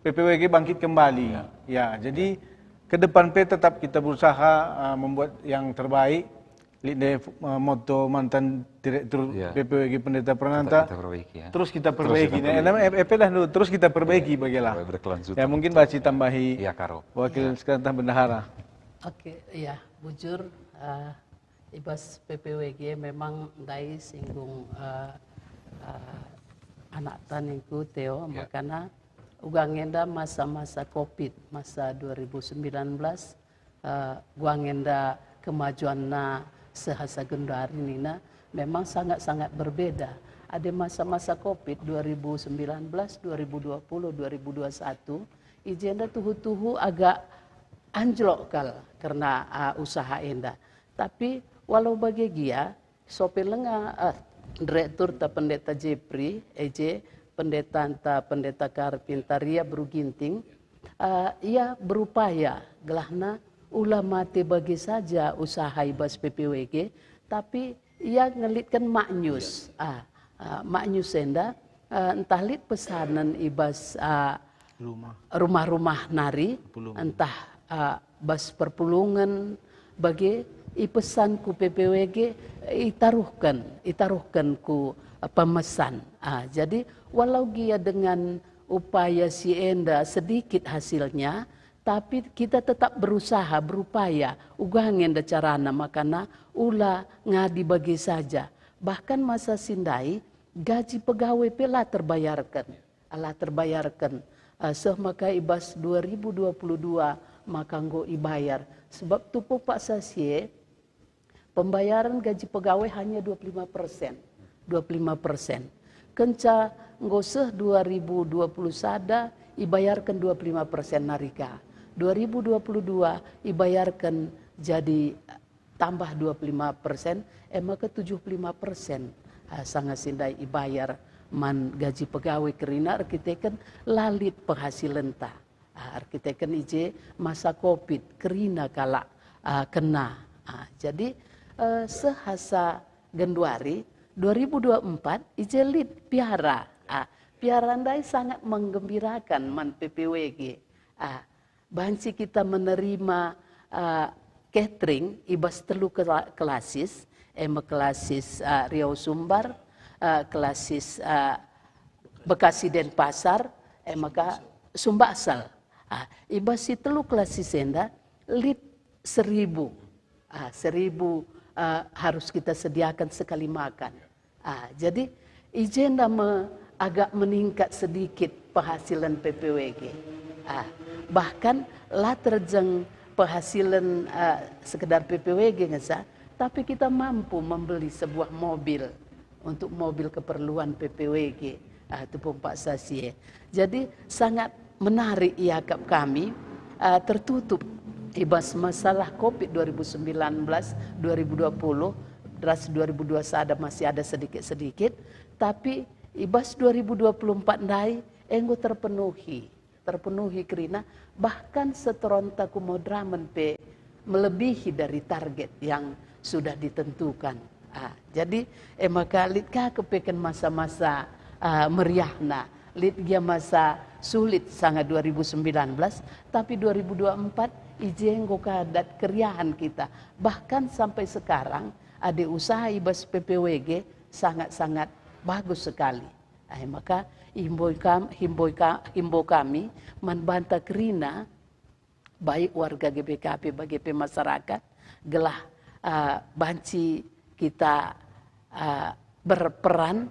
P P W G bangkit kembali. Ya. Ya, jadi ke depan pe tetap kita berusaha, eh, membuat yang terbaik. Lit nde, eh, moto mantan direktur, ya, P P W G Pendeta Prananta. Tetap kita perbaiki, ya. Terus kita perbaiki. Terus kita perbaiki. Nah, enem, eh, eh, dah dulu, terus kita perbaiki, ya, bagilah. Supaya berkelanjutan. Ya, mungkin banci tambahi, ya, Karo, wakil, ya, sekarang tah bendahara. Oke, ya, bujur, eh, i bas P P W G memang ndai singgung, eh, eh, anak taningku Theo, ya, makana uga ngenda masa-masa covid, masa dua ribu sembilan belas, eh, uga ngenda kemajuanna seh asa genduari nina memang sangat-sangat berbeda. Adi masa-masa covid dua ribu sembilan belas, dua ribu dua puluh, dua ribu dua satu, i jenda tuhu-tuhu agak anjlok kal kerna, ah, usaha enda. Tapi walau bage gia, sope lenga, eh, direktur ta Pendeta Jepri, E J, pendeta ta Pendeta Karpintaria Beru Ginting, eh, ia berupaya gelahna ula mate bage saja usaha i bas P P W G, tapi ia ngelitken maknyus. Iya. Ah, ah, maknyus enda, eh, ntah lit pesanen i bas, ah, rumah, rumah-rumah nari, perpulungen, ntah, ah, bas perpulungen, bage ipesan ku P P W G, itaruhken, itaruhken ku, eh, pemesan. Ah, jadi, walau gia dengan upaya si enda sedikit hasilnya, tapi kita tetap berusaha, berupaya, uga nge enda carana makana ula ngadi bage saja. Bahkan masa si ndai, gaji pegawai pe la terbayarken. La terbayarken. Eh, seh maka i bas dua ribu dua puluh dua maka enggo ibayar. Sebab tupu paksa si e, pembayaran gaji pegawai hanya dua puluh lima persen. Dua puluh lima persen. Kenca enggo seh dua ribu dua puluh sada, ibayarken dua puluh lima persen nari ka. Dua ribu dua puluh dua ibayarken jadi tambah dua puluh lima persen, e maka tujuh puluh lima persen, ah, sanga si ndai ibayar man gaji pegawai kerina erkiteken la lit penghasilenta. Ah, erkiteken i je masa covid kerina kalak, ah, kena. Ah, jadi, eh, seh asa genduari dua ribu dua empat i je lit piara. Ah, piara ndai sangat menggembirakan man P P W G. Ah, banci kita menerima, ah, catering i bas telu kela-, klasis, e me klasis, ah, Riau Sumbar, ah, klasis, ah, Bekasi Denpasar, e maka Sumbaksel. Ah, i bas si telu klasis enda lit seribu, Ah, seribu, ah, harus kita sediakan sekali makan. Ah, jadi i jenda me agak meningkat sedikit penghasilan P P W G. Ah, bahkan la terjeng penghasilan, ah, sekedar P P W G nge sa, tapi kita mampu membeli sebuah mobil untuk mobil keperluan P P W G, ah, tupung paksa si e. Jadi sangat menarik iakap kami, ah, tertutup i bas masalah covid dua ribu sembilan belas, dua ribu dua puluh, ras dua ribu dua puluh satu masih ada sedikit-sedikit, tapi i bas dua ribu dua puluh empat ndai enggo terpenuhi, terpenuhi kerina, bahkan setoronta ku Madramen pe melebihi dari target yang sudah ditentukan. Ah, jadi, e maka lit ka kepeken masa-masa, ah, meriahna, lit gia masa sulit sanga dua ribu sembilan belas, tapi dua ribu dua puluh empat i je enggo ka dat keriahen kita. Bahkan sampai sekarang, adi usaha i bas P P W G sangat-sangat bagus sekali. Ai maka, imboi kam-, himboi ka-, himbau kami man banta kerina, baik warga G B K P bage pe masyarakat, gelah, ah, banci kita, ah, berperan,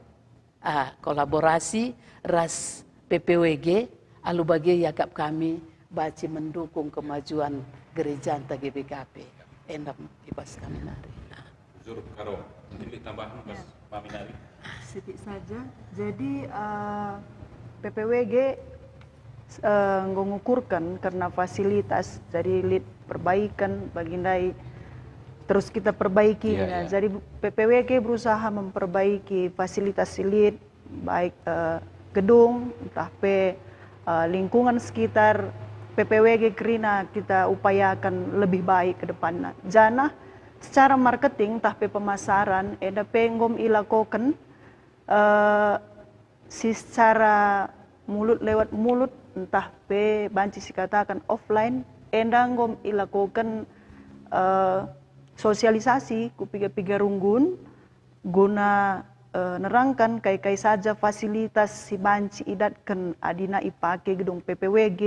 ah, kolaborasi ras P P W G, alu bage iakap kami banci mendukung kemajuan gerejanta G B K P. Enda i bas kami nari. Nah. Bujur, Karo. Mungkin ditambahan pas Ya. Mami nari. Sitik saja. Jadi, eh, P P W G, eh, enggo ngukurken kerna fasilitas, jadi lit perbaikan bagi ndai terus kita perbaiki. Iya, Ya, iya. Jadi, P P W G berusaha memperbaiki fasilitas si lit, baik, eh, gedung, ntah pe, eh, lingkungan sekitar P P W G kerina kita upayakan lebih baik ke depanna. Janah secara marketing ntah pe pemasaran enda pe enggo ilakoken, eh, si secara mulut lewat mulut ntah pe banci sikataken offline, enda enggo ilakoken, eh, sosialisasi ku piga-piga runggun guna, eh, nerangkan kai-kai saja fasilitas si banci idatken adina ipake gedung P P W G,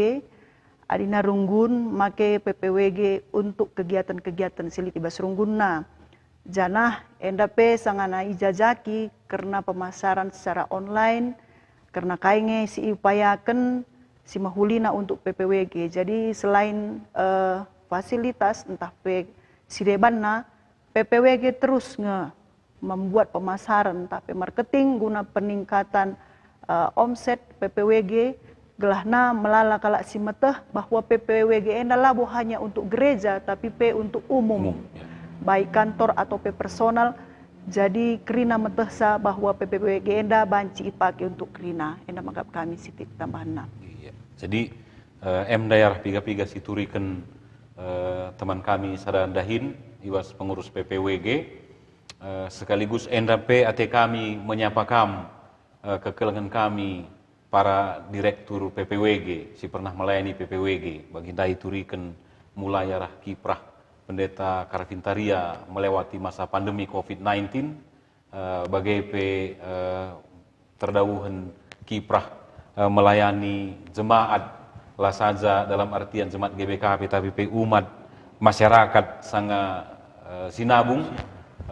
adina runggun make P P W G untuk kegiatan-kegiatan si lit i bas runggunna. Janah enda pe sangana ijajaki kerna pemasaran secara online, kerna kai nge si iupayaken si mehulina untuk P P W G. Jadi selain, eh, fasilitas ntah pe si debanna, P P W G terus nge membuat pemasaran ntah pe marketing guna peningkatan, eh, omset P P W G, gelahna melala kalak si meteh bahwa P P W G enda labo hanya untuk gereja, tapi pe untuk umum. Umum, ya. Baik kantor atau pe personal. Jadi kerina metehsa bahwa P P W G enda banci ipake untuk kerina. Enda maka kami sitik tambahanna. Iya. Jadi, eh, em ndai arah piga-piga si turiken, eh, teman kami sada dahin i bas pengurus P P W G, eh, sekaligus enda pe ate kami menyapa kam, eh, kekelengen kami para direktur P P W G si pernah melayani P P W G, bagi ndai turiken mulai arah kiprah Pendeta Karvintaria melewati masa pandemi covid nineteen, eh, bage pe, eh, terdauhen kiprah, eh, melayani jemaat, la saja dalam artian jemaat G B K P, tapi pe umat masyarakat sanga, eh, sinabung,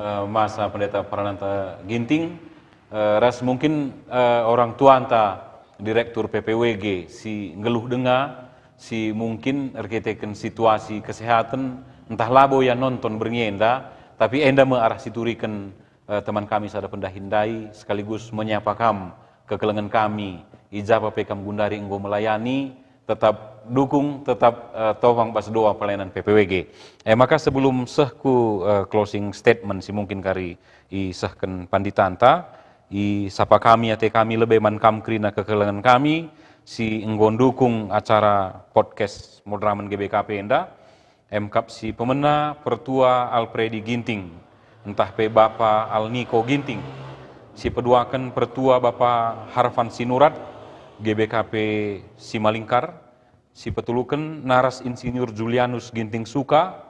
eh, masa Pendeta Prananta Ginting, eh, ras mungkin, eh, orang tuanta Direktur P P W G si nggeluh denga, si mungkin erkiteken situasi kesehatan, ntah labo ia nonton berngi enda, tapi enda me arah si turiken, eh, teman kami sada pendahin ndai, sekaligus menyapa kam, kekelengen kami, i japa pe kam gundari enggo melayani, tetap dukung, tetap, eh, topang bas doa pelayanan P P W G. Eh, maka sebelum seh ku, eh, closing statement si mungkin kari isehken panditanta, isapa kami ate kami lebe man kam kerina kekelengen kami si enggo ndukung acara podcast Moderamen G B K P enda. Em kap si pemena Pertua Alpredi Ginting, ntah pe Bapa Alniko Ginting. Si peduaken Pertua Bapa Harvan Sinurat, G B K P Simalingkar. Si petuluken naras Insinyur Julianus Ginting Suka,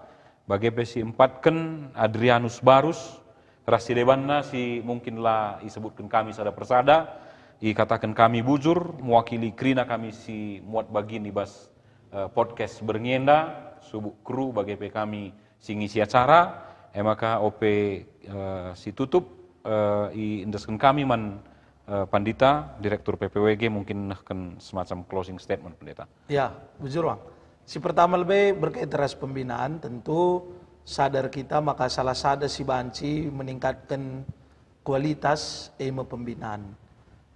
bage pe si empatken Adrianus Barus, ras si debanna si mungkin la isebutken kami sada persada, ikataken kami bujur, mewakili kerina kami si muat bagin i bas, eh, podcast berngi enda, subuk kru bage pe kami si ngisi acara, e maka ope, eh, si tutup, eh, iendesken kami man, eh, Pandita, Direktur P P W G, mungkin nehken semacam closing statement, Pendeta. Ya, bujur, Wang. Si pertama lebe berkaitan ras pembinaan, tentu sadar kita maka salah sada si banci meningkatken kualitas e me pembinaan.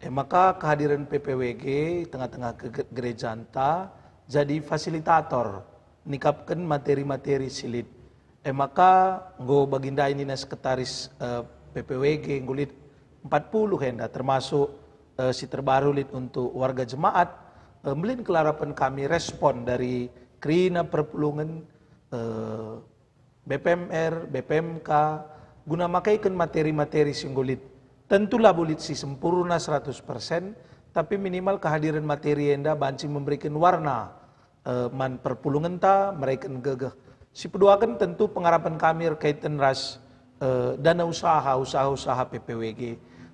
E maka kehadiran P P W G tengah-tengah ge-, gerejanta jadi fasilitator nikapken materi-materi si lit. E maka enggo bagi ndai nina sekretaris, eh, P P W G enggo lit empat puluh enda, termasuk, eh, si terbaru lit untuk warga jemaat, eh, mbelin kal harapen kami respon dari kerina perpulungen, eh, B P M R, B P M K, guna makaiken materi-materi si enggo lit. Tentu labo lit si sempurna seratus persen, tapi minimal kehadiran materi enda banci memberiken warna, eh, man perpulungenta, mereken gegeh. Si peduaken tentu pengarapen kami erkaiten ras, eh, dana usaha, usaha-usaha P P W G.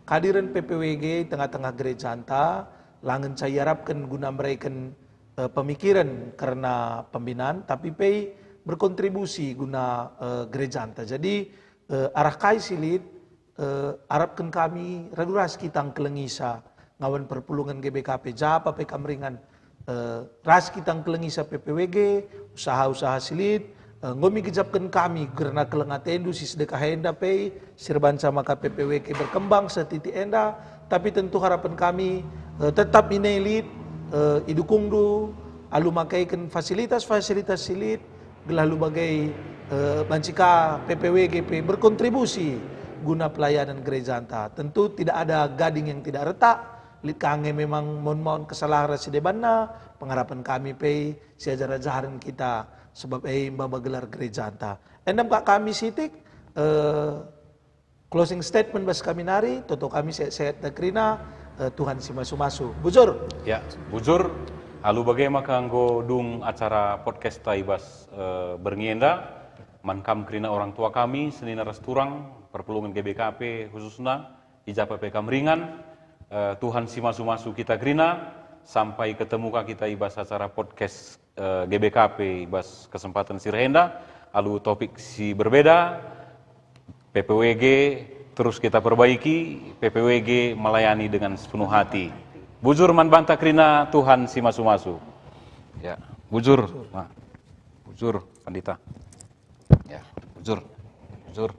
Kehadiran P P W G tengah-tengah gerejanta, la ngenca iarapken guna mereken, eh, pemikiran kerna pembinaan, tapi pe berkontribusi guna, eh, gerejanta. Jadi, eh, arah kai si lit, eh, arapken kami radu ras kita ngkelengisa ngawan perpulungen G B K P japa pe kam ringan, eh, ras kita ngkelengisa P P W G, usaha-usaha si lit, eh, enggo mi gejapken kami kerna keleng atendu si sedekah enda pe, si erbanca maka P P W G berkembang seh titik enda, tapi tentu harapen kami, eh, tetap ine lit, eh, idukungndu alu makaiken fasilitas-fasilitas si lit, gelah alu bage, eh, banci ka P P W G pe berkontribusi guna pelayanan gerejanta. Tentu tidak ada gading yang tidak retak, lit ka nge memang maun-maun kesalahan ras si debanna, pengarapen kami pe siajar-ajaren kita, sebab e maba gelar gerejanta. Enda me kami sitik, eh, closing statement bas kami nari, toto kami sehat-sehat kerina, eh, Tuhan si masu-masu. Bujur. Ya, bujur. Alu bage maka enggo dung acara podcast ta i bas, eh, berngi enda. Man kam kerina orang tua kami, senina ras turang, perpulungen G B K P khususna, i japa pe kam ringan, eh, Tuhan si masu-masu kita kerina, sampai ketemu ka kita i bas acara podcast, eh, G B K P i bas kesempatan si rehenda, alu topik si berbeda, P P W G terus kita perbaiki, P P W G melayani dengan sepenuh hati. Bujur man banta kerina Tuhan si masu-masu. Ya, bujur. Nah, bujur, Pandita. Ya, bujur. Bujur.